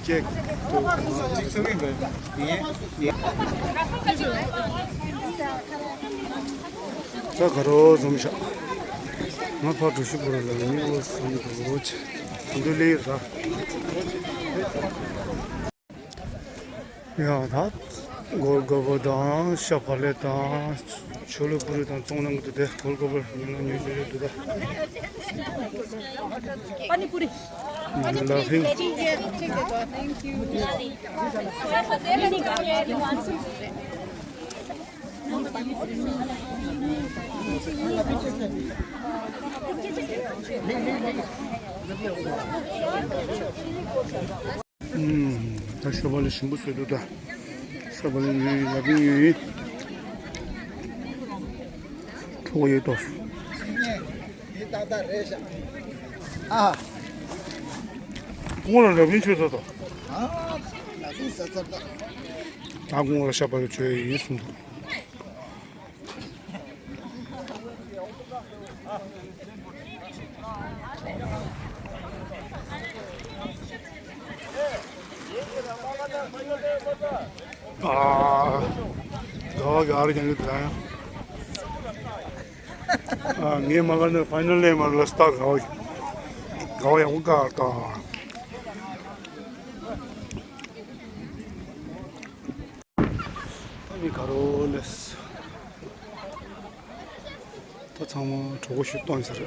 ཀེག་འདུག་ད་ག་རོ་འཛོམས་ཤག་ང་ཕར་འགྲོ་ཤོག་གི་རེད་ལ། མི་འོ་སོང་འདུག་ཆེ། འདུ་ལེ་ར། ཡ་ད། གོལ་ག་པ་དང་ཤ་བག་ལེབ་དང་ཆོ་ལོ་པུ་རི་དང་བཙོང་གནང་གི་འདུག་དེ་གོལ་ག་པར་ཉོ་ན་ཉོ་རྒྱུ་རེད་འདུག་ད། པ་ནི་པུ་རི། ལ་ཕིང་། ད་ཤ་བག་ལེབ་ཞིམ་པོ་བཟོས་འདུག་ད། ཤ་བག་ལེབ་ཉོས་ཡིན། ལ་ཕིང་ཉོས་ཡིན། ཕྲུ་གུ་ཡོད་དོ། ཨ། སྐུ་ངོ་ལ་ལ་ཕིང་མཆོད་ཚར་དོ། ཨ། ལ་ཕིང་ཟ་ཚར་དོ། ད་སྐུ་ངོ་ལ་ཤ་བག་ལེབ་མཆོད་ཡིན་གསུངས་དོ། ཨ། དགའ་བ་ག་རེ་ཀྱང་ཡོད་དེ་ཡང་། ཨ། ངས་མ་ག་ནས་ཕའི་ནལ་ལས་མར་ལ་སྟག་དགའ་བ། དགའ་བ་ཡག་པོ་དགའ་བ་དང་། ད་མི་ག་རོ་ལས། ད་ཚང་མ་གྲོགས་པོ་ཞིག་བཏོན་ཟེར།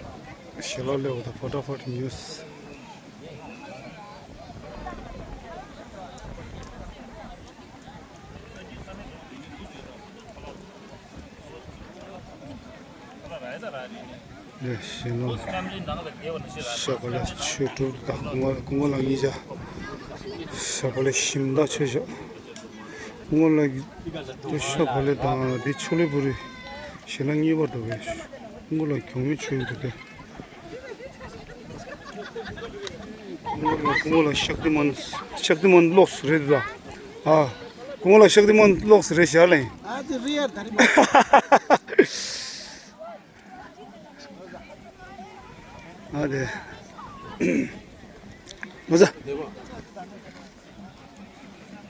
ཞལ་ལག་སླེབས་པ་དང་ཕོ་ཊ་ཕོ་ཊ་ཉོས། ལས་ཞེ་ནོ། ཤ་བག་ལེབ་མཆོད་གྲུབ་དང་སྐུ་ངོ་སྐུ་ངོ་ལ་ངེད་ཅག་ཤ་བག་ལེབ་ཞིམ་ད་མཆོད་བཞག་སྐུ་ངོ་ལ་དེ་ཤ་བག་ལེབ་དང་དེ་ཆོ་ལོ་པུ་རི་ཞལ་ལག་གཉིས་པར་འདུག་པས། སྐུ་ངོ་ལ་གྱོང་མི་ཆོད་འདུག་སྟེ། སྐུ་ངོ་ལ་སྐུ་ངོ་ལ་ཤག་ཏི་མན་ཤག་ཏི་མན་ལོགས་རེད་ད། ཨ། སྐུ་ངོ་ལ་ཤག་ཏི་མན་ལོགས་རེད་ཤག་ལེ། ཨ་ཅེ་རི་ཡར་ད་རི་མ། ཨ་དེ། མ་ཟ།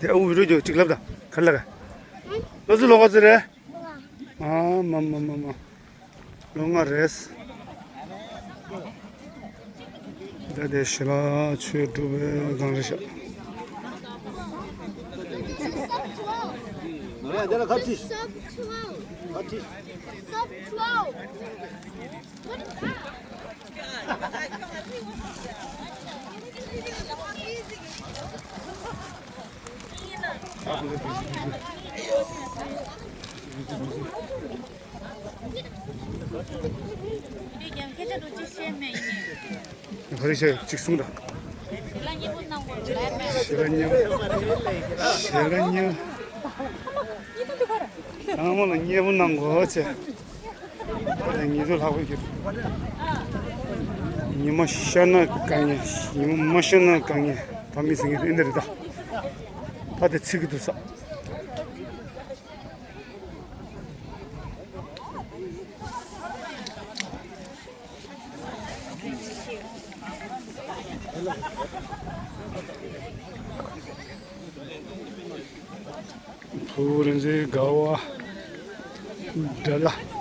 དེ་ཨུ་རུ་ཇོ་གཅིག་ལབ་ད། ག་ལ་ག་ལོ་ཚོད་ལོ་ག་ཚོད་རེད། ཨ་མ་མ་མ་མ། ལོ་ལྔ་རེད། ད་དེ་ཞལ་ལག་མཆོད་གྲུབ་པའི་སྒང་རེད་ཤག་ག་རེ་བྱས་ཅིག་གསུངས་དང་། ཞལ་ལག་གཉིས་པོ། ཞལ་ལག་གཉིས་པོ། ཚང་མ་ལ་མཉེས་པོ་གནང་དགོས་བྱས། ད་ལྟ་ཉི་ཚེ་ལྷག་པའི་རྒྱུ། ཉི་མ་ཤར་ན་དཀའ་ངལ། ཉི་མ་མ་ཤར་ན་དཀའ་ངལ། ད་མི་ཟེར་མཁན་དེ་འདི་རེད་ད། ད་དེ་ཚིག་གི་འདུག་ས། ཕུར་བུ་རིག་འཛིན་དགའ་བ་དགྲ་ལྷ།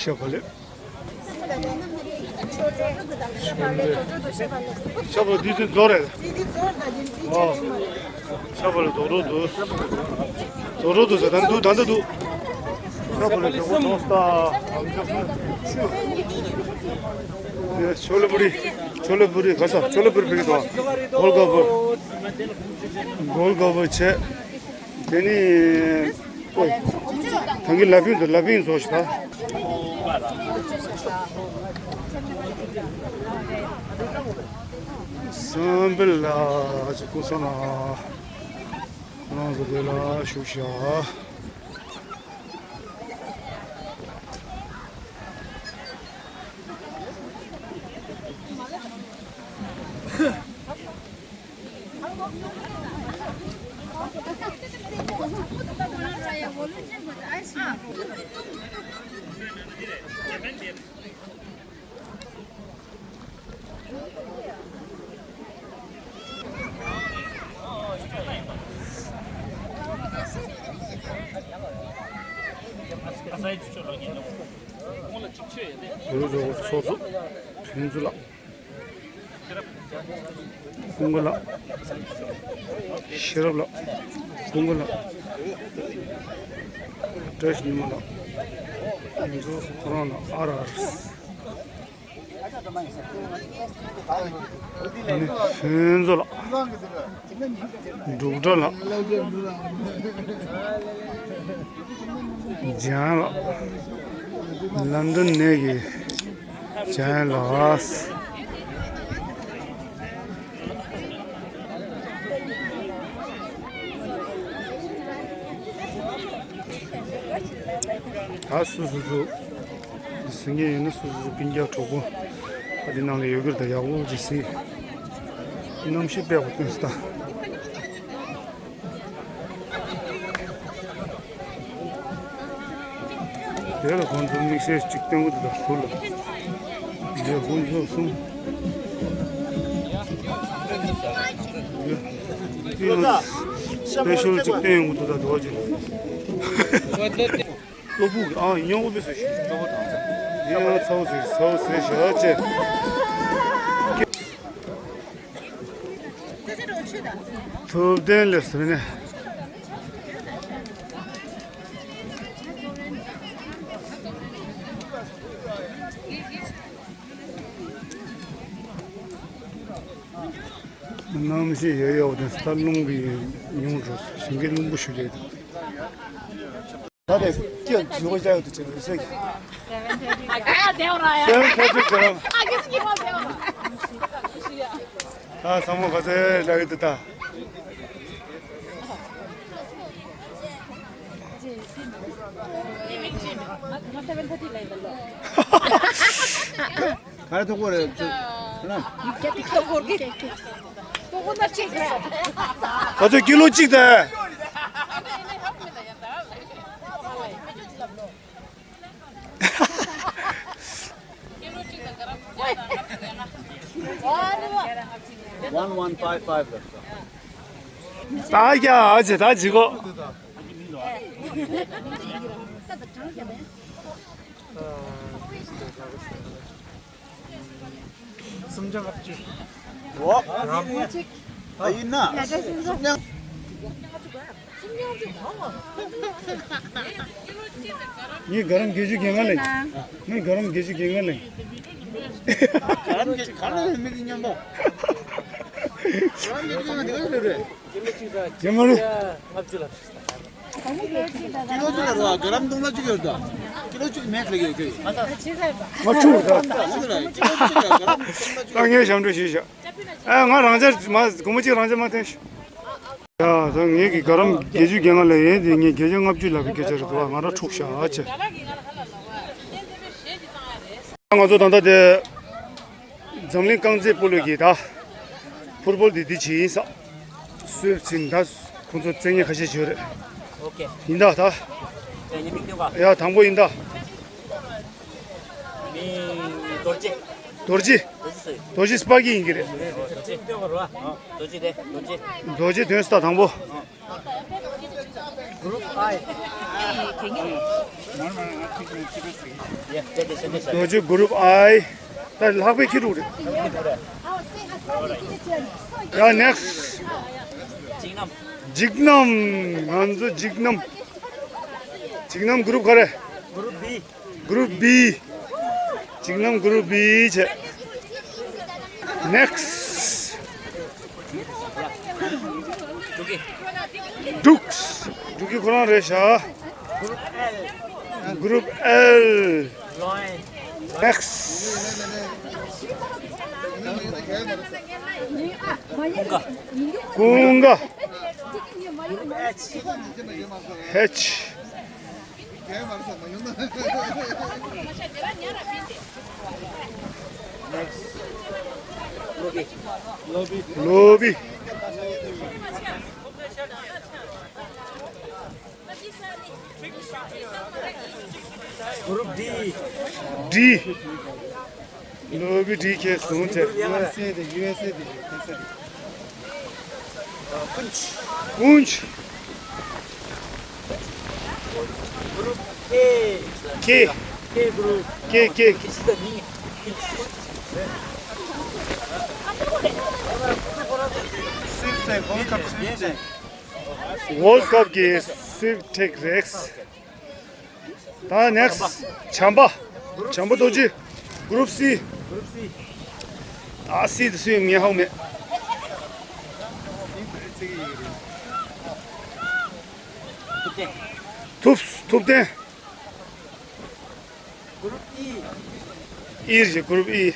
ཤ་བ་ལེ། ཤ་བ་ལེ། འདི་ཚོ་རྫོགས་རེད། ཨོ། ཤ་བ་ལེ་རྫོགས་རོགས་འདུག་རྫོགས་རོགས་འདུག་ཟེར། ད་འདུག་ད་འདུག་ཤ་བ་ལེ་རྫོགས་རོགས་འདུག་ས། ཆོ་ལེ་པུ་རི། ཆོ་ལེ་པུ་རི་ག་ས། ཆོ་ལེ་པུ་རི་ཕེབས་ཀྱི་འདུག་གོལ་ག་པུར། གོལ་ག་པུར་བྱས། དེ་ནི། ཨོ། ཐང་གི་ལ་ཕིང་དུ་ལ་ཕིང་བཟོ་ཞིག་ད། སམ་བྷལ་ལ་ཅིག་སྐུ་སོང་ན། ཁོ་རང་ཚོ་དེ་ལ་བཞུགས་ཤག་ཨ་ས་ཡི་ཅུ་ཅོ་ལོ་ཉེ་ལོ། ཡོད་རེད། ཚོགས་གཙོ་ཕུན་ཚོགས་ལགས། ཀུན་དགའ་ལགས། ཤེས་རབ་ལགས། ཀུན་དགའ་ལགས། བཀྲ་ཤིས་ཉི་མ་ལགས། ཕུན་ཚོགས་ཁོ་རང་ལགས། ཨ་ར་ཨ་ར། ཨ་ནི་ཕུན་ཚོགས་ལགས། འབྲུག་སྒྲ་ལགས། འཇམ་ལགས། ལན་ཌན་ནས་ཀྱི་འཇམ་ལགས། ད་སུ་སུ་སུ། འདི་ཟིན་མཁན་ཡིན་ན་སོ་སོ་སོ་སྤུན་ཀྱག་གྲོགས་པོ། ཨ་འདི་ནང་ལ་ཡོད་ཀྱི་རེད། ད་ཡག་པོ་ཅིག་གཟིགས། གནམ་གཤིས་དཔེ་ཡག་པོ་ཐོན་སོང་ད། དེ་ལ་ཁོང་ཚོ་དམིགས་བསལ་གཅིག་སྟོན་གྱི་འདུག་ད་ཟུར་ལ། འདི་དགུ་བཅུ་གསུམ། འདི་ཡང་སི་པེ་ཤལ་གཅིག་སྟོན་ཡོང་གི་འདུག་ད་དོ་ཅིག་གློ་བུར་གྱི་ཨང་སྙོམས་པོ་དཔེ་བཟོས་ཤིག་གློ་བུར་དང་། ཡང་ཚ་བོ་བཟོས་ཤིག་ཚ་བོ་བཟོས་ཤིག་ཨ་ཅེ། ཐུབ་བསྟན་ལས་ཟེར་ནས། གནམ་གཤིས་ཡག་ཡག་དང་ས་རླུང་གི་ཉུང་འགྲོ་ཞིང་ཁའི་རླུང་བུ་ཞུ་རེད། ད་རེས་སྐད་ཇི་བོ་བྱ་ཡོད་དུ་བྱེད་རེད་ཟེར་གི། སེ་ཝེན་ཐར་ཊི་ཇི་རམ། ད་ཚང་མ་ག་ཚོད་ལབ་ཡོད་དུ་ད། ག་རེ་ཐུག་པ་རེད། ཁྱེད་རང་། ག་ཚོད་ཀི་ལོ་གཅིག་དང་། One one five five ལབ་སོང་། ད་རྒྱ་ཨ་ཅེ་ད་ཅི་གོ། སུམ་བརྒྱ་ལྔ་བཅུ། འོ། ད་ཡིན་ན། སུམ་བརྒྱ། ངས་ག་རམ་བརྒྱད་ཅུ་གྱ་ལྔ་ལེན། ངས་ག་རམ་བརྒྱད་ཅུ་གྱ་ལྔ་ལེན། ག་རམ་བརྒྱད་ཅུ་ག་ལེན་མི་དེ་སྙམ་པོ། ག་རམ་བརྒྱད་ཅུ་གྱ་ལྔ་དེ་ག་ལེན་རེད། ཡོད་མ་རེད། ཀི་ལོ་གཅིག་ལ་རོ། ག་རམ་སྟོང་ཕྲག་གཅིག་ཡོད་ད། ཀི་ལོ་གཅིག་མེད་ལ་ཡོད་གི། ང་ཆུང་ད། ད་ངས་ཞབས་འདྲེན་ཞུས་ཤག་ཨ་ང་རང་ཅག་མ་སྒོར་མོ་གཅིག་རང་ཅག་མ་འཐེན་ཤག་ཡ་ད་ངེད་ཀྱི་ག་རམ་བརྒྱད་ཅུ་གྱ་ལྔ་ལེན་ཡས་དེ་ངས་བརྒྱད་ཅུ་ལྔ་བཅུ་ལབ་པའི་སྐད་ཆ་རེད་འདུག་ང་རང་འཁྲུག་ཤག་ཨ་ཅེ། ང་ཚོ་ད་ལྟ་དེ། འཛམ་གླིང་རྐང་རྩེད་སྤོ་ལོ་གི་ད། ཕུར་བོལ་འདི་འདི་བྱེད་ཡིན་ས། སུའི་ཚིན་ད། ཁོང་ཚོ་རྩེད་མཁན་ཁ་ཤས་ཡོད་རེད། ཨོ་ཁེ། ཡིན་ད་ད། ཡ་དང་པོ་ཡིན་ད། མི་རྡོ་རྗེ། རྡོ་རྗེ། རྡོ་རྗེ་སྤ་གི་ཡིན་གྱི་རེད། རྡོ་རྗེ་དོན་ས་དང་པོ། རྡོ་རྗེ་གུ་རུབ་ཨའི། ད་ལྷག་པའི་ཁྱི་རུག་རེད། ཡ་ནེགས། འཇིགས་རྣམ། ང་ཚོ་འཇིགས་རྣམ། འཇིགས་རྣམ་གུ་རུབ་ག་རེ། གུ་རུབ་བི། འཇིགས་རྣམ་གུ་རུབ་བི་བྱས། ནེགས། འབྲུག་འབྲུག་གི་ཁོ་རང་རེད་ཤག་གུ་རུབ་ཨེལ། ནེགས། ཀུན་དགའ། ཧེཆ། ལོ་བི། གུ་རུབ་ཌི། ཌི། ལོ་བི་ཌི་ཁེ་བཟུང་བྱས། ཡུ་ཨེས་ཨེ་དེ་ཡུ་ཨེས་ཨེ་དེ་ཡུ་ཨེས་ཨེ་དེ། ཀུན། ཀུན། གུ་རུབ་ཁེ། ཁེ། ཁེ་གུ་རུབ། ཁེ་ཁེ། ཁེ་ཤི་ད་མིང་། སུའིཕ་ཊེག་ཝརལཌ་ཀབ་སུའིཕ་ཊེག་ཝརལཌ་ཀབ་ཀྱི་སུའིཕ་ཊེག་རེད། ད་ནེགས། བྱམས་པ། བྱམས་པ་རྡོ་རྗེ། གུ་རུབ་སི། ད་སི་དེ་སུའི་ངས་ཧ་གོ་མེད། ཐུབ་བསྟན། ཐུབ་ཐུབ་བསྟན། ཨི་རེད། གུ་རུབ་ཨི།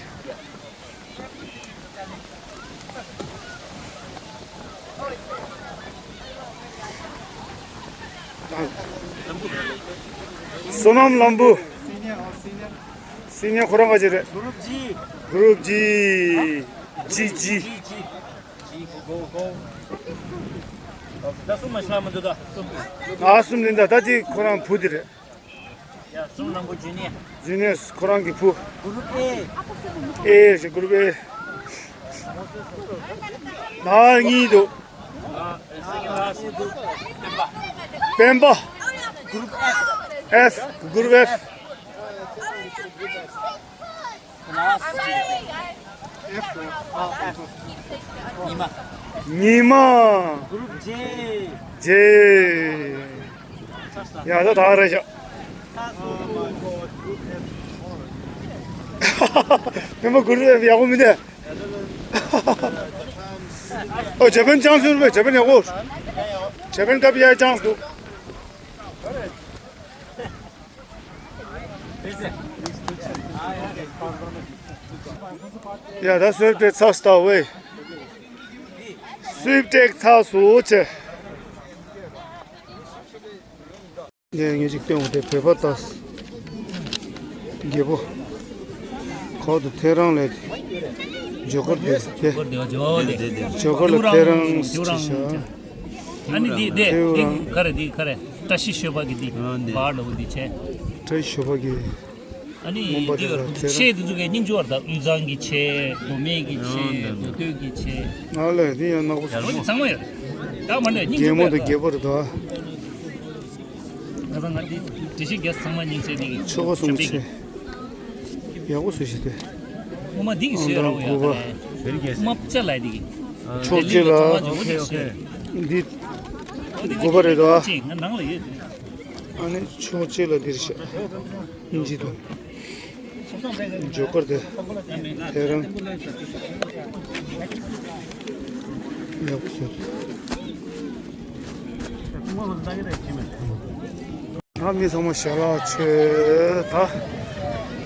བསོད་ནམས་ལམ་བུ། སི་ནི་ཡར་ཁོ་རང་ག་ཅི་རེད། གུ་རུབ་ཇི། གུ་རུབ་ཇི། ཇི་ཇི། ད་གསུམ་མ་ཤ་མི་འདུག་ད་གསུམ། ཨ་གསུམ་ནི་ད་ད་ཅི་ཁོ་རང་བུ་དེ་རེད། ཡ་གསུམ་ནང་པོ་ཇུ་ནི་ཡར། ཇུ་ནི་ཡར་ཁོ་རང་གི་བུ། གུ་རུབ་ཨེ། ཨེ་ཞེས་གུ་རུབ་ཨེ། ན་གཉིས་འདུག་སྤེན་པ། གུ་རུབ་ཨེཕ། གུ་རུབ་ཨེཕ། ཉི་མ། ཉི་མ། གུ་རུབ་ཇེ། ཇེ། ཡ་ད་ད་རེད་ཤག་སྤེན་པ་གུ་རུབ་ཨེཕ་ཡག་པོ་མི་འདུག་ཨོ་ཇ་པན་ཅང་སུ་རུ་བས་ཇ་པན་ཡག་པོ། ཇ་པན་སྐབས་ཡ་ཅང་སུ་འདུག་ཡ་ད་སུའིཕ་ཊེག་ཚར་སོང་ད་ཝེ། སུའིཕ་ཊེག་ཚར་སོང་ཆེ། ངས་ངས་ཅིག་སྟོན་འོང་དེ་བོད་པ་ལྟ། རྒྱལ་པོ། ཁོ་དུ་ཐེ་རང་ལས། ཇོ་ཀར་དེ་དེ། ཇོ་ཀར་ལ་ཐེ་རང་ཅི་ཤ། ཨ་ནི་འདི་འདི་ཐེའུ་རང་། ག་རེ་འདི་ག་རེ། བཀྲ་ཤིས་ཞོལ་པ་གི་འདི། བར་ལ་འོ་འདི་བྱས། བཀྲ་ཤིས་ཞོལ་པ་གི། ཨ་ནི་འདི་བར་ཆས་འདི་ཚོ་གའི་སྙིང་རྗེ་བར་དང་དབུས་གཙང་གི་ཆས། མདོ་སྨད་ཀྱི་ཆས། མདོ་སྟོད་ཀྱི་ཆས། ང་ལ་འདི་ཡང་ནག་པོ་ཡ་ལོ་འདི་ཚང་མ་ཡོད་རེད། ད་མ་འདྲ་སྙིང་རྗེ་རྒན་མོ་དང་རྒྱལ་པོ་རེད་ད། ང་ཚང་ང་འདི་འདི་ཞིག་རྒྱ་ཚང་མ་སྙིང་རྗེ་འདི་གི་ཆོ་ག་གསུང་ཆེ། ཡག་པོ་བཟོས་ཤིག་དེ། ཨོ་མ་འདི་གི་བཟོས་ར་བ་ཡ་ད་རེད། ཨོ་མ་བཅའ་ལ་འདི་གི། ཕྱོགས་གཅིག་ལ། འདི། དགུ་པ་རེད་དོ། ཨ་ནི་ཕྱོགས་གཅིག་ལ་འདིར་བཞག་སྙིང་རྗེ་དང་། ཇོ་ཀར་དེ། དེ་རང་། ཡག་པོ་བཟོས། ད་མི་ཚང་མ་ཞལ་ལག་མཆོད་ད།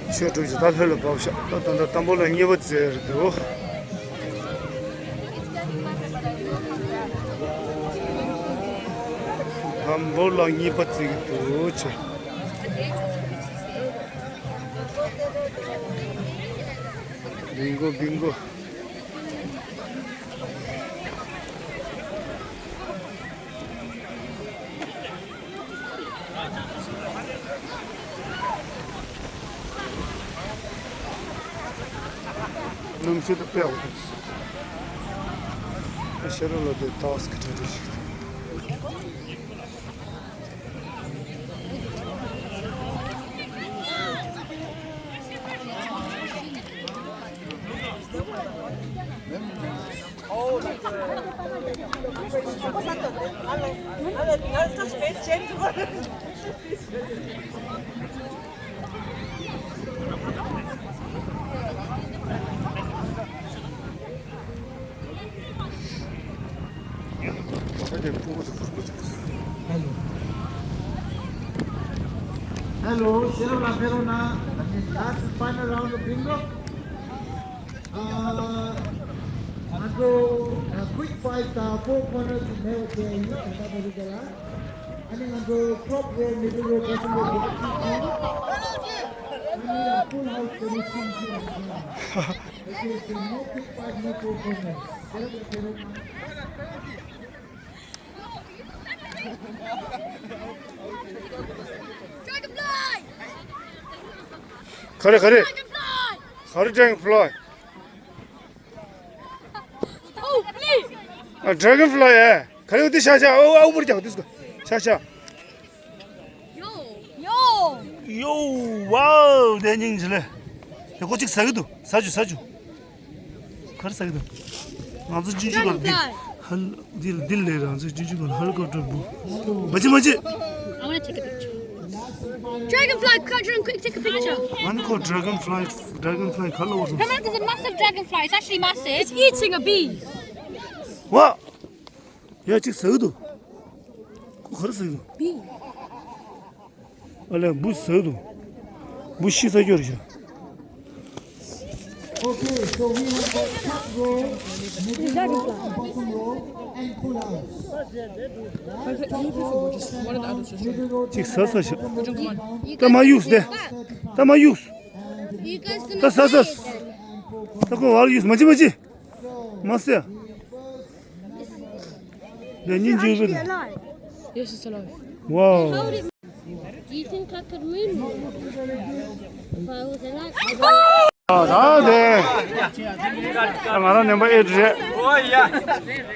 མཆོད་གྲུབ་ཀྱི་ད་ལྷོད་ལ་བབས་ཤག་ད་ད་ད་དམ་པོ་ལ་གཉིས་པ་བཙལ་རེད་འདུག་དམ་པོ་ལ་གཉིས་པ་བཙལ་གྱི་འདུག་ཆེ། བིང་གོ་བིང་གོ། གནམ་གཤིས་དེ་དཔེ་ཡག་པོ་འདུག་ཤེས་རབ་ལགས་དེ་ཏོག་ཙམ་གྲ་སྒྲིག་ཞིག་Hello, ཤེས་རབ་ལགས་ཕེབས་རོགས་གནང་། Last final round of bingo. ང་ཚོ་quick five དང་four corners མེད་པ་བྱས་ཡིན། ད་ལྟ་བར་དུ་ལ། ཨ་ནི་ང་ཚོ་top row, middle row, bottom row དེ་གཅིག་དང་། ཨ་ནི་full house དེ་ནི་གསུམ་ཞིག་རེད། Okay, so no quick five, no four corners. ཤེས་རབ་ལགས་ཕེབས་རོགས་གནང་། ག་རེ་ག་རེ། ག་རེ་dragonfly། ཨ་dragonfly ཨེ། ག་རེ་འདི་ཤ་ཤ་ཨོ་ཨོ་བུར་རྒྱག་འདུག་ཤ་ཤ། ཡོ། ཡོ། ཡོ། ཝའོ། དེ་སྙིང་རྗེ་ལེ། དེ་ཁོ་གཅིག་ཟ་གི་འདུག་ཟ་བཅུག་ཟ་བཅུག་ག་རེ་ཟ་གི་འདུག་ང་ཚོ་ཅུན་ཅུན་ག་ལ་འདི། ཧལ། འདི་ལ་འདི་ལ་ལས་རང་ཚོའི་ཅུན་ཅུན་ག་ལ་helicopter བུ། མ་ཅི་མ་ཅི། I wanna take a picture. Dragonfly, catch and quick, take a picture. ང་ནི་ཁོ་dragonfly, dragonfly ག་ལ་བ་སོང་། Come on, there's a massive dragonfly. It's actually massive. It's eating a bee. ཝ། ཡ་གཅིག་ཟ་གི་འདུག་ཁོ་ག་རེ་ཟ་གི་འདུག Bee. ཨ་ལས་འབུ་ཟ་གི་འདུག་འབུ་ཤི་ས་སྐྱོ་རེད་ཤག Okay, so we have got top row, middle row, bottom row, and full house. Top row, middle row, གཅིག་ཟ་ས་ཤག་ད་མ་གཡུགས་ཏེ། ད་མ་གཡུགས། ད་ཟ་ཟ། ད་ཁོ་བར་གཡུགས། མ་གཅིག་མ་གཅིག་མ་ཟ། ལས་ཉིན་རྒྱུན་རེད། Yes, it's alive. Wow. Do you think I could move? If I was alive? ཨ་ད་དེ། ད་ང་རང་ནེམ་པར་ཨེཊ་རེད། ཨོ་ཡ།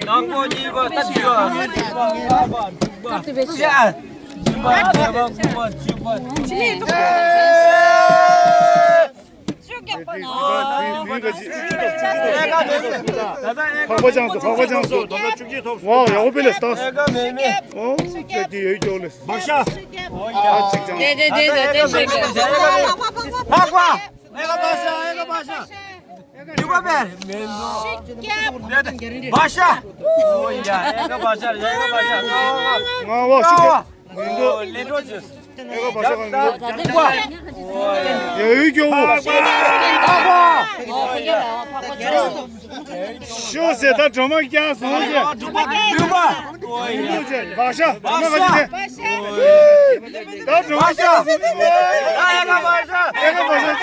དང་པོ་གཉིས་པ་བཅུ་པ། བཅུ་པ་བཅུ་པ་བཅུ་པ་བཅུ་པ། འཕགས་པ་བྱང་སོང་། འཕགས་པ་བྱང་སོང་། ཝའོ་ཡག་པོ་དཔེ་ལེགས་སོང་། ཨོ་ཁྱོད་ཀྱི་ཡོད་ཀྱོག་ལེགས། བག་ཤ། ཨ་ཅིག་ཅང་། དེ་དེ་དེ་དེ་དེ་ཤེས་གི། འཕགས་པ། ཨེ་ཀ་བག་ཤ། ཨེ་ཀ་བག་ཤ། འཇུག་པ་པས། མེན་ནོ། བག་ཤ། ཨོ་ཡ། ཨེ་ཀ་བག་ཤ། ཨེ་ཀ་བག་ཤ། ང་བག་ཤ། ལེ་འགྲོ་ཅིག་ཨེ་ཀ་བག་ཤ་གང་འགྲོ། ཡ་ཡུལ་སྐྱོ་བོ། ཤོ་ཟེར་ད་སྒྲོལ་མ་རྒྱག་སོང་ཟེར། འཇུག་པ། འཇུག་པ། བག་ཤ། བག་ཤ། ད་སྒྲོལ་མ་རྒྱག་སོང་། ད་ཨེ་ཀ་བག་ཤ། ཨེ་ཀ་བག་ཤ་རྒྱག་ཨེ་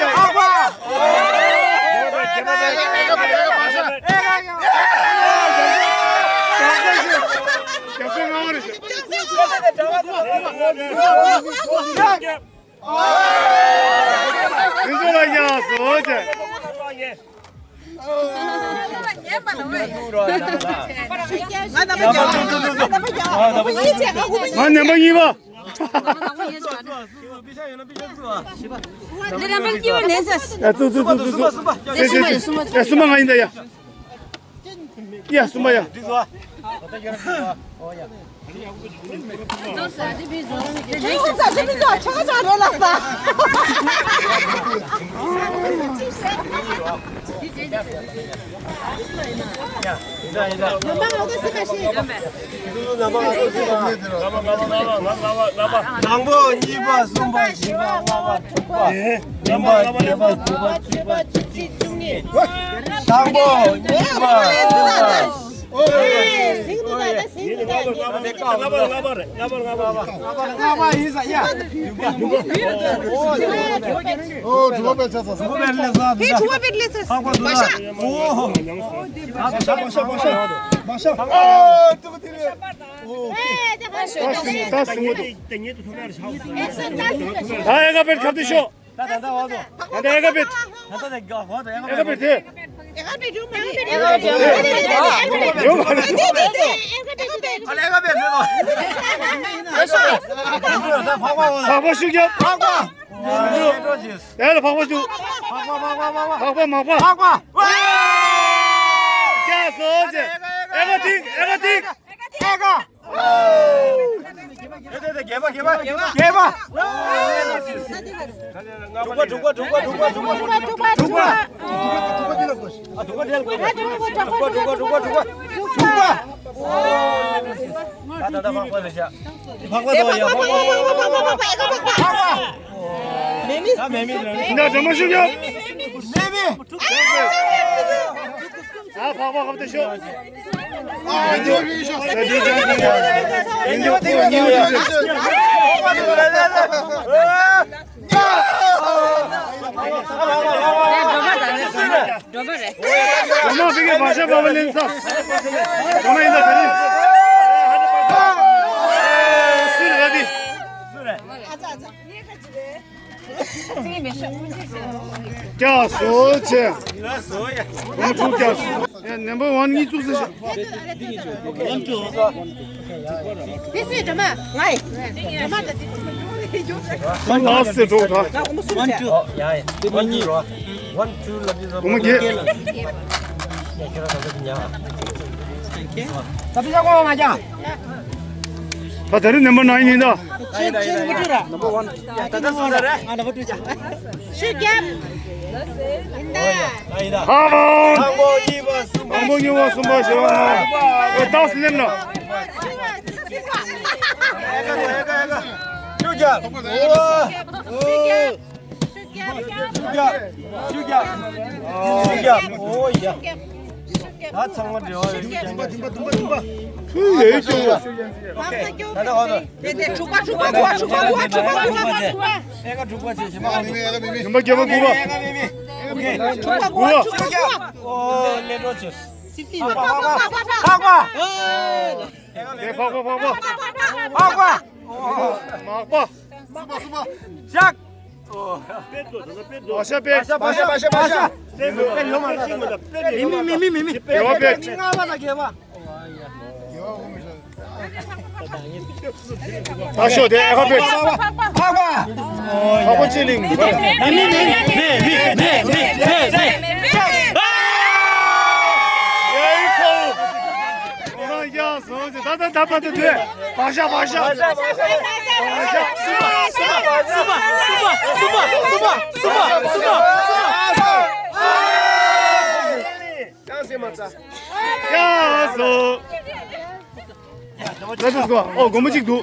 ཀ་བག་ཤ། རྒྱག་སོང་ང་བ་རེད། དེ་ཚོ་ལ་ཡག་སོ་ཅེ། ང་ནམ་པར་གཉིས་པ། ཨ་ཙུ་ཙུ་ཙུ་ཙུ་ཙུ། ཨེ་གསུམ་པ་ང་ཡིན་ད་ཡ། ཡ་གསུམ་པ་ཡ། དང་པོ། གཉིས་པ། གསུམ་པ། བཞི་པ། ལྔ་པ། དྲུག་པ། བདུན་པ། བརྒྱད་པ། དགུ་པ། བཅུ་པ། བཅུ་གཅིག། བཅུ་གཉིས། དང་པོ། གཉིས་པ། གསུམ་པ། ཨོ་ཡ། ལྔ་པ། ལྔ་པ་རེད། ལྔ་པ། ལྔ་པ། ལྔ་པ་ཡིན་ས་ཡ། ཨོ་དྲུག་པ་པད་ཆགས་སོང་། དྲུག་པ་པད་ལས་སོང་། ཕི་ཆུ་བ་པད་ལས་སོང་། ཧ་གོ་འདུག་ཨ། ཨོ། ཨ་བ་ཤ་བ་ཤ་བ་ཤ་བ་ཤ། ཨོ་དྲུག་པ་དེ་རེད། ཨོ། ད་སུ་མོ། ད་སུ་མོ་འདུག་ད་ཨེ་ཀ་པད་ཁ་བཏུད་ཤོག་ད་ད་ད་འོ་དོ། ད་ད་ཨེ་ཀ་པད། ད་ད་ད་ག་འོ་དོ་ཨེ་ཀ་པད་དེ། ཨེ་ཀ་པད་ཡོད་མ་རེད། ཨེ་ཀ་པད་ཡོད་མ་རེད། ཨ་ལེ་ཨེ་ཀ་པད་མེད་པ། ད་འཕགས་པ་འོ་དོ། འཕགས་པ་ཤུགས་རྒྱབ། འཕགས་པ། ཨེ་ལ་འཕགས་པ་ཤུགས། འཕགས་པ། འཕགས་པ། འཕགས་པ། འཕགས་པ། འཕགས་པ། འཕགས་པ། ཀྱ་སོ་ཅེ། ཨེ་ཀ་ཐིག་ཨེ་ཀ་ཐིག་ཨེ་ཀ། ཨེ་ཀ། དེ་དེ་དེ་རྒྱལ་པོ། རྒྱལ་པོ། རྒྱལ་པོ། རྒྱལ་པོ། དྲུག་པ། དྲུག་པ། དྲུག་པ། དྲུག་པ། དྲུག་པ། དྲུག་པ། དྲུག་པ། ཨ། དྲུག་པ་དེ་ལ་དགོས། དྲུག་པ། དྲུག་པ། དྲུག་པ། དྲུག་པ། དྲུག་པ། དྲུག་པ། ད་ད་ད་འཕགས་པ་རེད་ཤག་འཕགས་པ་དོ་ཡ། འཕགས་པ། འཕགས་པ། འཕགས་པ། མེ་མེ། ད་མེ་མེ་རེད། ད་དྲི་མ་ཤུགས་རྒྱབ། མེ་མེ། ཨ་འཕགས་པ་ཁ་བཏུད་ཤོག་ཨ་འདི་འདི་འདི་འདི་འདི་འདི་འགྲོ་མ་རེད། འགྲོ་མ་རེད། འགྲོ་མ་ཕ་གིའི་བག་ཤ་པ་བ་ལེན་ས། འགྲོ་མ་ཡིན་ད་དེ་རིང་། སུ་རེད་ད་འདི། ཀྱ་སོ་ཆེ། ཝན་ཊུ་ཀྱ་སོ། ཨེ་ནམ་བར་ཝན་གཉིས་བཙུགས་ས་ཤག This is drama. Why? Drama the ཝན་ལ་སི་ཊི་འགྲོ་ད། One, two. One, two. ཝན་ཊུ་ལ་དེ་ཚོ་ཝན་ཊུ་ལ་དེ་ཚོ། ད་དེ་ཡག་པོ་མ་ཀྱང་། ད་དེ་རིང་ནམ་བར་ནའིན་ཡིན་ད། ཆེན་ཆེན་ནམ་བར་ཊུ་ར། ནམ་བར་ཝན། ད་ད་སུ་ད་རེད། ཨ་ནམ་བར་ཊུ་ཅག་ཤུགས་རྒྱབ། ཡིན་ད། ཨ་ཡིན་ད། ཧ་ཧ། དང་པོ་གཉིས་པ་གསུམ་པ། དང་པོ་གཉིས་པ་གསུམ་པ་བཞི་པ་ལྔ་པ། ཨེ་ཏོག་ཙམ་སླེབས་ན། ཨེ་ཀ་ཨེ་ཀ་ཨེ་ཀ། ཤུགས་རྒྱབ། ཨོ། ཤུགས་རྒྱབ། ཤུགས་རྒྱབ། ཤུགས་རྒྱབ། ཨོ་ཡ། ད་ཚང་མ་འབྲེལ་བ་ཡོད། ཁོས་ཡོད་ཅོ། ད་ད་ཧོ་ད། དེ་དེ་དྲུག་པ་དྲུག་པ་དྲུག་པ་དྲུག་པ་དྲུག་པ་དྲུག་པ། ཨེ་ཀ་དྲུག་པ་བྱས་བྱས་མ་གང་། བདུན་པ་བརྒྱད་པ་དགུ་པ། ཨེ་ཀ་མེད་མེད། ཨོ་ཁེ། དྲུག་པ་དགུ་པ་དྲུག་པ་དགུ་པ། ཨོ་ལེ་འགྲོ་བྱས། སིབ་སིབ་ཡོད། འཕགས་པ། འཕགས་པ། ཨེ་ཀ་ལེ་འགྲོ། འཕགས་པ། འཕགས་པ། མག་པ། སུ་པ་སུ་པ། ཇག་བ་ཤ་པད། བ་ཤ་བ་ཤ་བ་ཤ། མེ་མེ་མེ་མེ་མེ། རྒྱལ་བ་པད། ལྔ་པ་དང་རྒྱལ་བ། ད་ཤོག་དེ་ཨ་ཁ་པད། འཕགས་པ། འཕགས་པ་ཅི་ལིང་། མེ་མེ་མེ་མེ་མེ་མེ་མེ་མེ། ཡ་ཡི་ཁོ། ཁོ་རང་ཡ། ད་ད་ད་པ་དེ་དེ། བ་ཤ་བ་ཤ། བ་ཤ་བ་ཤ། བ་ཤ། སུ་པ་སུ་པ་སུ་པ། ཡ་སོ། Let us go. ཨོ་སྒོར་མོ་གཅིག་འདུག་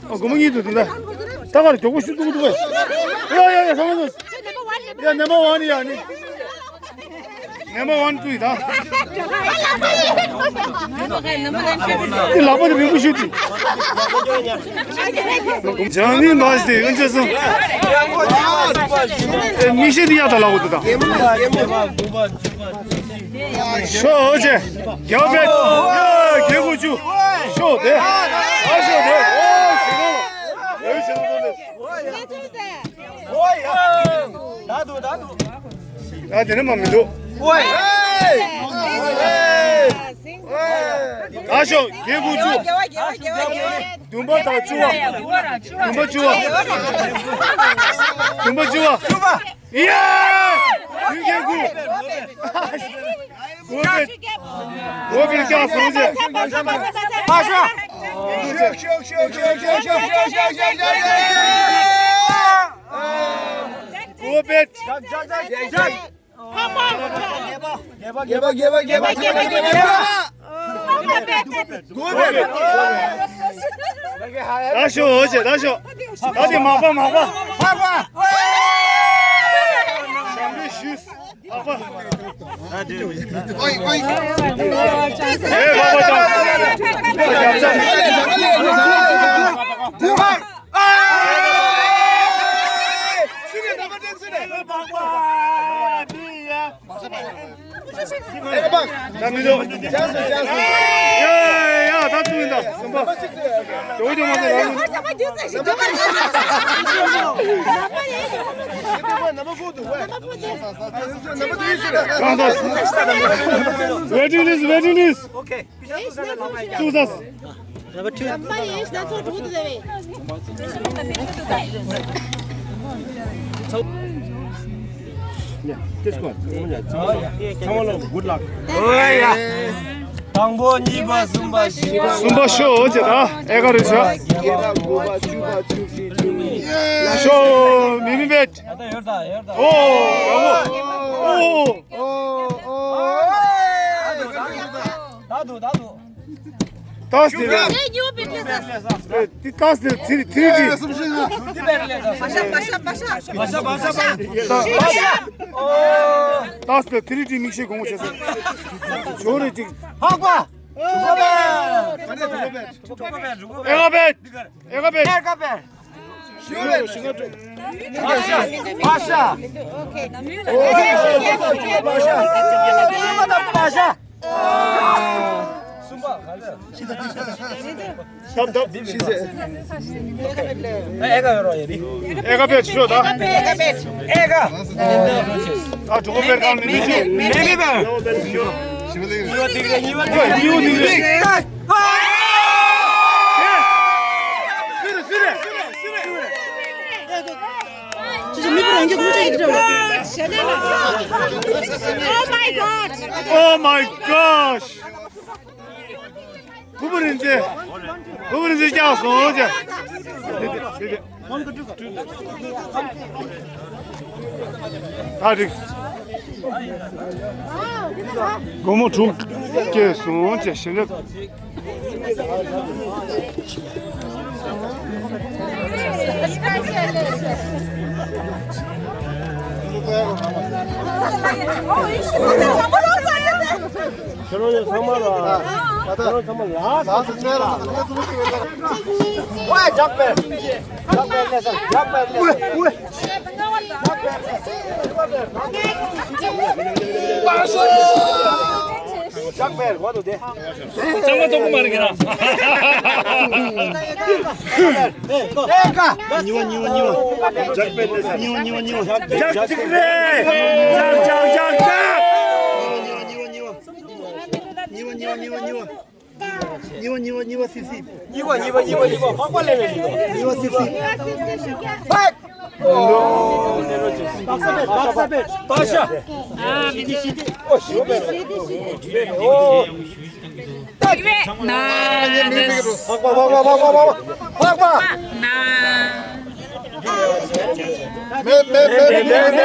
ཨོ་སྒོར་མོ་གཉིས་འདུག་ད་ད་གར་མགྱོགས་པོ་ཤུགས་འདུག་འདུག་ཡ་ཡ་ཡ་ས་མ་ཟོས། ཡ་ནམ་བར་ཝན་ཡ་ནི། ནམ་བར་ཝན་ཙུའི་ད། འདི་ལག་པ་དེ་རིང་པོ་ཞུ་དེ། ཇ་ནི་མ་ཟེ་ཨན་ཅེ་སང་། ཨེ་མི་ཤེས་དེ་ཡ་ད་ལག་པ་དེ་ད། ཤོ་ཨོ་ཅེ། རྒྱལ་བ་པད། ཡ་རྒྱལ་ཁུ་ཆུ། ཤོ་དེ། ཨ་ཤོ་དེ། ཨོ་ཤི་རོ། ཨོ་ཤི་རོ་དེ། ཨོ་ཡ། ད་དུ་ད་དུ། ད་དེ་ནས་མ་མི་འདུག་ཨོ་ཡ། ཨ་ཤོ་རྒྱལ་ཁུ་ཆུ། བདུན་པ་དང་བཅུ་པ། བདུན་པ་བཅུ་པ། བདུན་པ་བཅུ་པ། ཡ། བདུན་རྒྱལ་ཁུ། གོ་བེད། གོ་བེད་ཀྱང་སོང་ཅེ། གོ་བེད། ད་ཤོག་འོ་ཅེ་ད་ཤོག་ད་དེ་མག་པ་མག་པ། མག་པ། ཞབས་འདྲེན་ཞུས། མག་པ། ཨོའི་ཨོའི། ཨེ་མག་པ་ཅང་། རྒྱབ་ཚ། ད་མི་འདུག་ཡ་ཡ་ད་ཚུར་ཡིན་ད་གསུམ་པ། ཇོ་ཇོ་མ་ཚོ་རང་། གང་ཟག waiting list waiting list. ཚུགས་ས། ཚང་མ་ལ་good luck. དང་པོ་གཉིས་པ་གསུམ་པ་བཞི་པ། གསུམ་པ་ཤོག་ཅེ་ད་ཨེ་ག་རེ་ཤོག་ཤོག་མི་མི་བེད། ད་ཡོད་ད་ཡོད་ད། ཨོ་ཨོ་ཨོ། ད་དུ་ད་དུ། ཏོས་དེ་རེད། ཏོས་དེ་ཐི་རི་ཌི། ཏོས་དེ་ཐི་རི་ཌི་མིག་ཤེལ་གོང་བྱས་སོང་། ཇོ་རེ་ཅིག་ཧག་པ། ཨེ་ག་བེད། ཨེ་ག་བེད། ཨེ་ག་བེད། ཨེ་ག་བེད་ཤོག་ད། ཨེ་ག་བེད་ཤོག་ད། ཨེ་ག་བེད། ཨེ་ག་བེད། ཨ་གྲོགས་པོ་བེད་གང་ནས་མི་ཤེས། མི་མི་བེད། གཉིས་པ་དེ་རེད། གཉིས་པ་དེ་རེད། Oh my God! Oh my gosh! ཕུར་བུ་རིག་འཛིན། ཕུར་བུ་རིག་འཛིན་བསྐྱངས་སོང་ཅེ། ད་རིག་སྒོར་མོ་དྲུག་སྐྱེས་སོང་ཅེ་ཞེ་འདྲ། ཁྱེད་རང་ཚང་མ་ལ། ཁྱེད་རང་ཚང་མ་ལ། ལགས་སོ། ལགས་སོ། ཇག་པེ། ཇག་པེ་ལེ་སོ། ཇག་པེ་ལེ་སོ། ཇག་པེ་ལེ་སོ། ཇག་པེ་ལེ་སོ། ཇག་པེ་ལེ་སོ། ཚང་མ་ཐོག་མ་རེད་ཀྱི་ན། ཨེ་ཀ་གཉིས་པ། གཉིས་པ། གཉིས་པ། ཇག་པེ་ལེ་སོ། གཉིས་པ། གཉིས་པ། གཉིས་པ། ཇག་གཅིག་རེད། ཇག་ཇག་ཇག་ཇག་གཉིས་པ། གཉིས་པ། གཉིས་པ། གཉིས་པ། གཉིས་པ། གཉིས་པ། གཉིས་པ། གཉིས་པ། སི་སི། གཉིས་པ། གཉིས་པ། གཉིས་པ། གཉིས་པ། ཕག་པ་ལེན་ལེན་གཉིས་པ། གཉིས་པ། སི་སི། ཕག་ཨོ། ལེན་རོགས་བྱེད། ཕག་པ་བེད། ཕག་པ་བེད། ཕག་པ་བེད། ཨ་མི་འདི་ཤི་འདི། ཨོ་ཤི་བེད། ཨོ། ཕག་པ། ཕག་པ། ཕག་པ། ཕག་པ། ཕག་པ། མེད་མེད་མེད་མེད།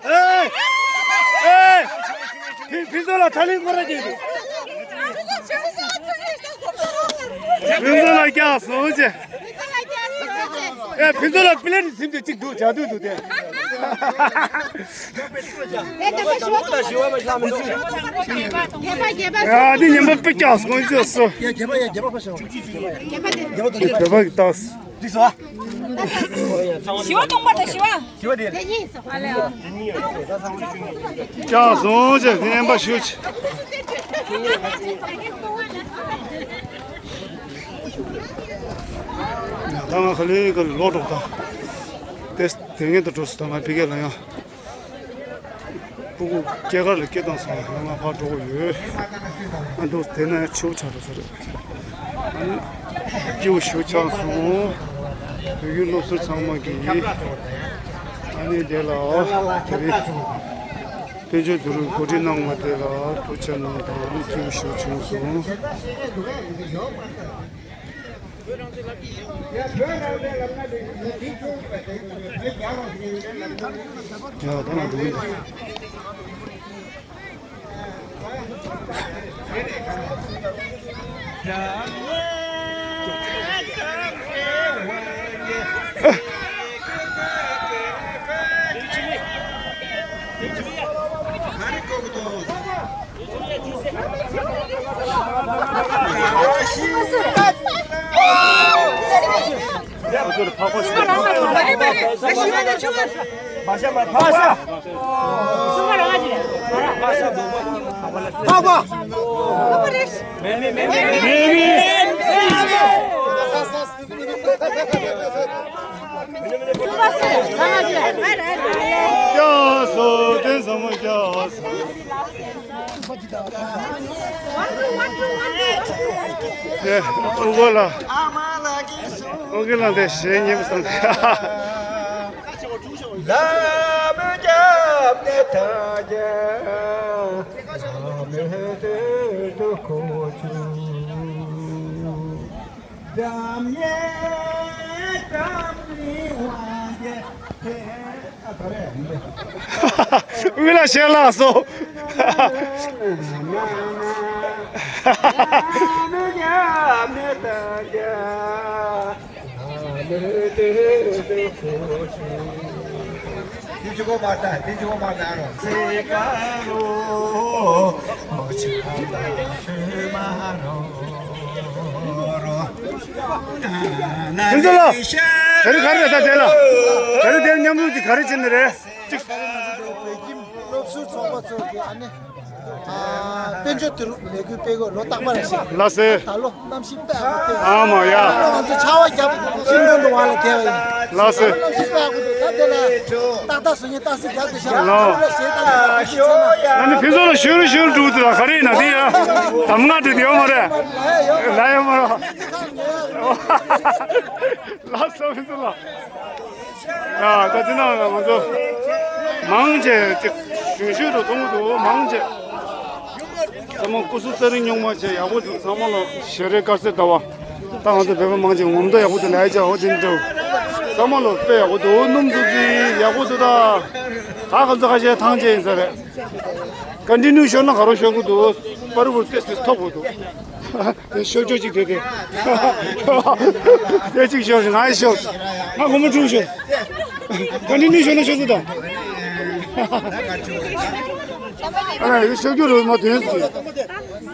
ཨེ། ཨེ། ཕི་ཕི་ཚོ་ལ་ཐ་ལིང་སྐོར་ར་བྱེད་དུས། ཕི་ཚོ་ལ་སྐྱག་སོང་ཅེ། ཨེ་ཕི་ཚོ་ལ་པི་ལེ་ཊི་སིམ་དེ་གཅིག་འདུག་བྱ་དུས་འདུག་དེ། ཨ་འདི་ཉན་པ་པི་སྐྱག་སོང་ཅེ་སོ། བོད་པ་གི་ཏོག་ཞི་བ་སྟོང་པ་དང་ཞི་བ། ཞི་བ་དེ་རེད། ཀྱང་བཟང་ཅེས་བདེན་པ་ཞུ་ཅེས། ད་ང་ཁ་ལེ་ཁ་ལོག་འགྲོ་དང་། དེ་དེ་ངན་དུ་འགྲོ་སོང་། ད་ང་ཕ་གི་ལ་ཡང་། སྤུ་གུ་སྐྱེས་སྐར་ལ་སྐད་བཏང་སོང་། ང་ཕར་འགྲོ་གི་ཡོད། ཨ་འདུག་དེ་ན་ཡང་ཆེ་བོ་ཆགས་འགྲོ་ས་རེད། སྐྱིད་པོ་ཞིག་ཆགས་སོང་། བོད་ཡིག་སློབ་ཟུར་ཚང་མ་གིས་ཨ་ནི་དེ་ལ་དེ་རིང་དཔལ་འབྱོར་བསྡུ་རུབ་གོ་སྒྲིག་གནང་བ་དེ་ལ་ཐུགས་རྗེ་གནང་དང་སྐྱིད་པོ་ཞིག་བྱུང་སོང་། ཡ་ད་ང་འགྲོ་གི་འདུག་ཨོ་གི་ལ། ཨོ་གི་ལ་དེ་ཞེ་ཉེ་བ་སང་། དབུས་ལ་ཞལ་ལགས་སོ། ཁྱེད་ཚོ་ལ། ད་རེས་ག་རེ་རེད་ད་དེ་ལ། ད་རེས་དེ་མཉམ་རུབ་ཀྱི་ག་རེ་བྱེད་ནི་རེད། གཅིག་ད་རེས་ང་ཚོ་འདིར་བོད་ཁྱིམ་སློབ་ཟུར་ཚོགས་པ་ཚོ་གི་ཨ་ནི། ཨ་དཔལ་འབྱོར་བསྡུ་རུབ་ལས་འགུལ་སྤེལ་དགོས་ལོ་རྟག་པ་རེད་ཤག་ལགས་སེ། ད་ལོ་གནམ་གཤིས་དཔེ་ཡག་པོ་འདུག་ཨ་མ་ཡ། ད་ལོ་ང་ཚོ་ཆར་པ་བརྒྱབ་ཤིང་སྡོང་དུ་བ་ལ་བསྡད་པ་ཡིན། ལགས་སེ། གནམ་གཤིས་དཔེ་ཡག་པོ་འདུག་ད་དེ་ལ་ཏག་ཏག་བཟོ་མཁན་ཏག་སེ་རྒྱག་དེ་ཤག་ལོ། ལ་ཞེ་ཏག་ཏག་ཏག་ཞིག་བྱས་ན། ང་ནི་ཕུན་ཚོགས་ལ་ཤོར་ཤོར་འགྲོ་འདུག་ད་ག་རེ་ཡིན་ན་དེ་ཡ། གདམས་ངག་འདྲ་དེ་ཡོད་མ་རེད། ལ་ཡ་ཡོད་མ་རེད། ལགས་སོ་ཕུན་ཚོགས་ལ། ཡ་ད་དེ་ནང་ང་ཚོ་མང་ཆེ་ཅིག་ཞུ་ཞུ་རུ་གཏོང་གི་འདུག་མང་ཆེ། ཚང་མ་སྐུ་གཟུགས་རྩ་རིང་སྙུང་མ་བྱས་ཡག་པོ་འདུག་ཚང་མ་ལ་ཞལ་རས་དཀར་གསལ་ལྟ་བ། ད་ང་ཚོ་བོད་པ་མང་ཆེ་ངོ་མདོག་ཡག་པོ་འདུག་ལས་བྱ་འོ་དེ་འདྲ། ཚང་མ་ལ་དཔེ་ཡག་པོ་འདུག་སྣུམ་ཚུ་ཚི་ཡག་པོ་འདུག་ད་ད་ང་ཚོ་ཁ་ཤས་ཐང་ཆད་ཡིན་ས་རེད། ཀོན་ཊི་ནིའུ་ཤོར་ན་ག་རེ་ཤོར་གི་འདུག་པར་བུར་ཏེ་སུས་ཐོབ་གི་འདུག་དེ་ཤོར་ཆོག་ཅིག་དེ་དེ། དེ་གཅིག་ཤོར་ང་ཡི་ཤོར། ང་སྒོར་མོ་དྲུག་ཤོར། ཀོན་ཊི་ནིའུ་ཤོར་ན་ཤོར་གི་འདུག་ཨ་ལ་ཡི་ཤོར་རྒྱུ་རེད་མ་དོན་ཟིག་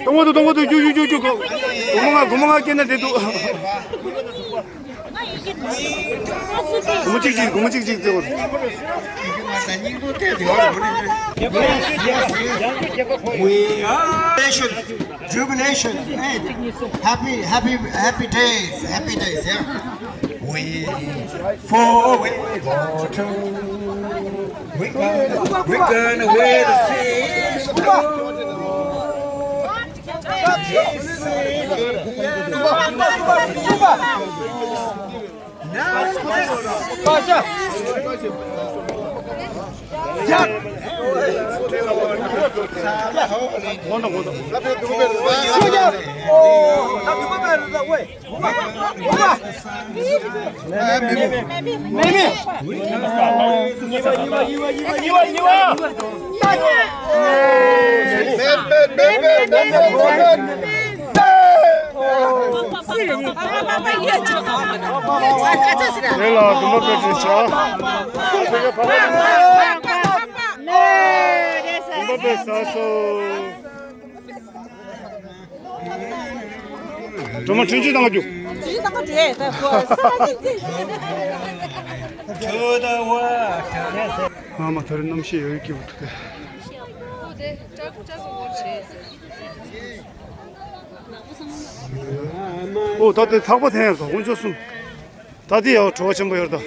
གཏོང་གི་འདུག་གཏོང་གི་འདུག་རྒྱུག་རྒྱུག་རྒྱུག་རྒྱུག་སྒོར་མོ་ལྔ་སྒོར་མོ་ལྔ་སྐྱེས་ན་བདེ་འདུག་སྒོར་མོ་གཅིག་གཅིག་སྒོར་མོ་གཅིག་གཅིག་བརྩེ་བར། We are jubilation, jubilation, and happy, happy, happy days, happy days, yeah. We forward for two. We gonna, we gonna wear the same. དེ་ལ་དུམ་པ་དཔེ་བྲིས་བྱ། དུམ་པ་དཔེ་ཟ་སོ། སྒྲོལ་མ་འཕྲིན་བཅོལ་བཏང་ག་རྒྱུ། འཕྲིན་བཅོལ་བཏང་ག་འགྲོ་ཡས་ད་གོ་ས་ནི་ཙི། ཨ་མ་ད་རེས་གནམ་གཤིས་ཡོད་ཀྱི་འདུག་དེ། ཨོ་ད་དེ་ཐག་པ་འཐེན་ཡོད་དོ་དཀོན་མཆོག་གསུམ། ད་དེ་ཡང་བྲོ་བ་ཆེན་པོ་ཡོད་དོ།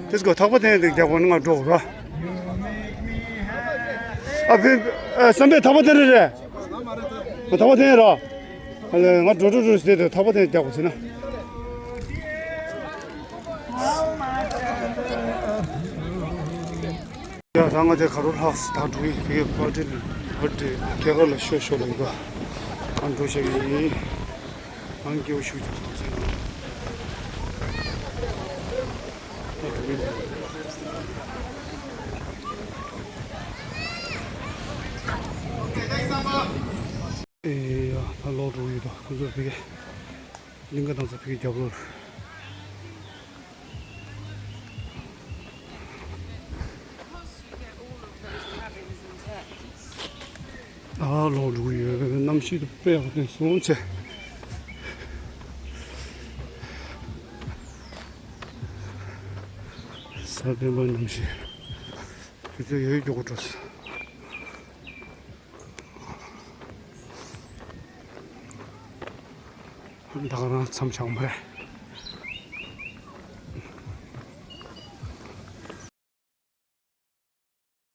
དེ་ཚོ་ཐག་པ་འཐེན་ཡོད་དེ་རྒྱག་པ་ནི་ང་འགྲོ་ར། ཨ་ཕི་ཨ་བསམ་པའི་ཐག་པ་འཐེན་རེད་རེད། ཐག་པ་འཐེན་ཡོད་ར། ཨ་ལས། ང་འགྲོ་འགྲོ་འགྲོ་ཟེར་ཏེ་ཐག་པ་དེ་རྒྱག་པ་ཟེར་ན། ཡ། ད་ང་དེ་ག་རོ་ལྷག་ད་འགྲོ་ཡི། དེ་གའི་པར་ཊི་པར་ཊི་རྒྱ་གར་ལ་ཤོར་ཤོར་ལ་ཡིན་པ། ང་འགྲོ་བཞག་ཡིན། ང་སྐྱེ་བོ་ཤུགས་ཀྱང་སྟོང་ཟེར་ན། ད་འགྲོ་ཡི། ཨེ་ཡ། ད་ལོག་འགྲོ་ཡོད་དོ། ཁོ་ཚོ་ཕ་གི་གླིང་ག་དང་ཚོ་ཕ་གི་རྒྱབ་ལོགས། ད་ལོག་འགྲོ་གི་ཡོད། གནམ་གཤིས་དེ་དཔེ་ཡག་པོ་བསྟན་སོང་བྱས། གཟའ་སྤེན་པ་གནམ་གཤིས་དུས་ཚོད་ཡོད་མགྱོགས་པོ་འགྲོ་སོང་། ད་ག་རང་མཚམས་བཞག་མ་རེད།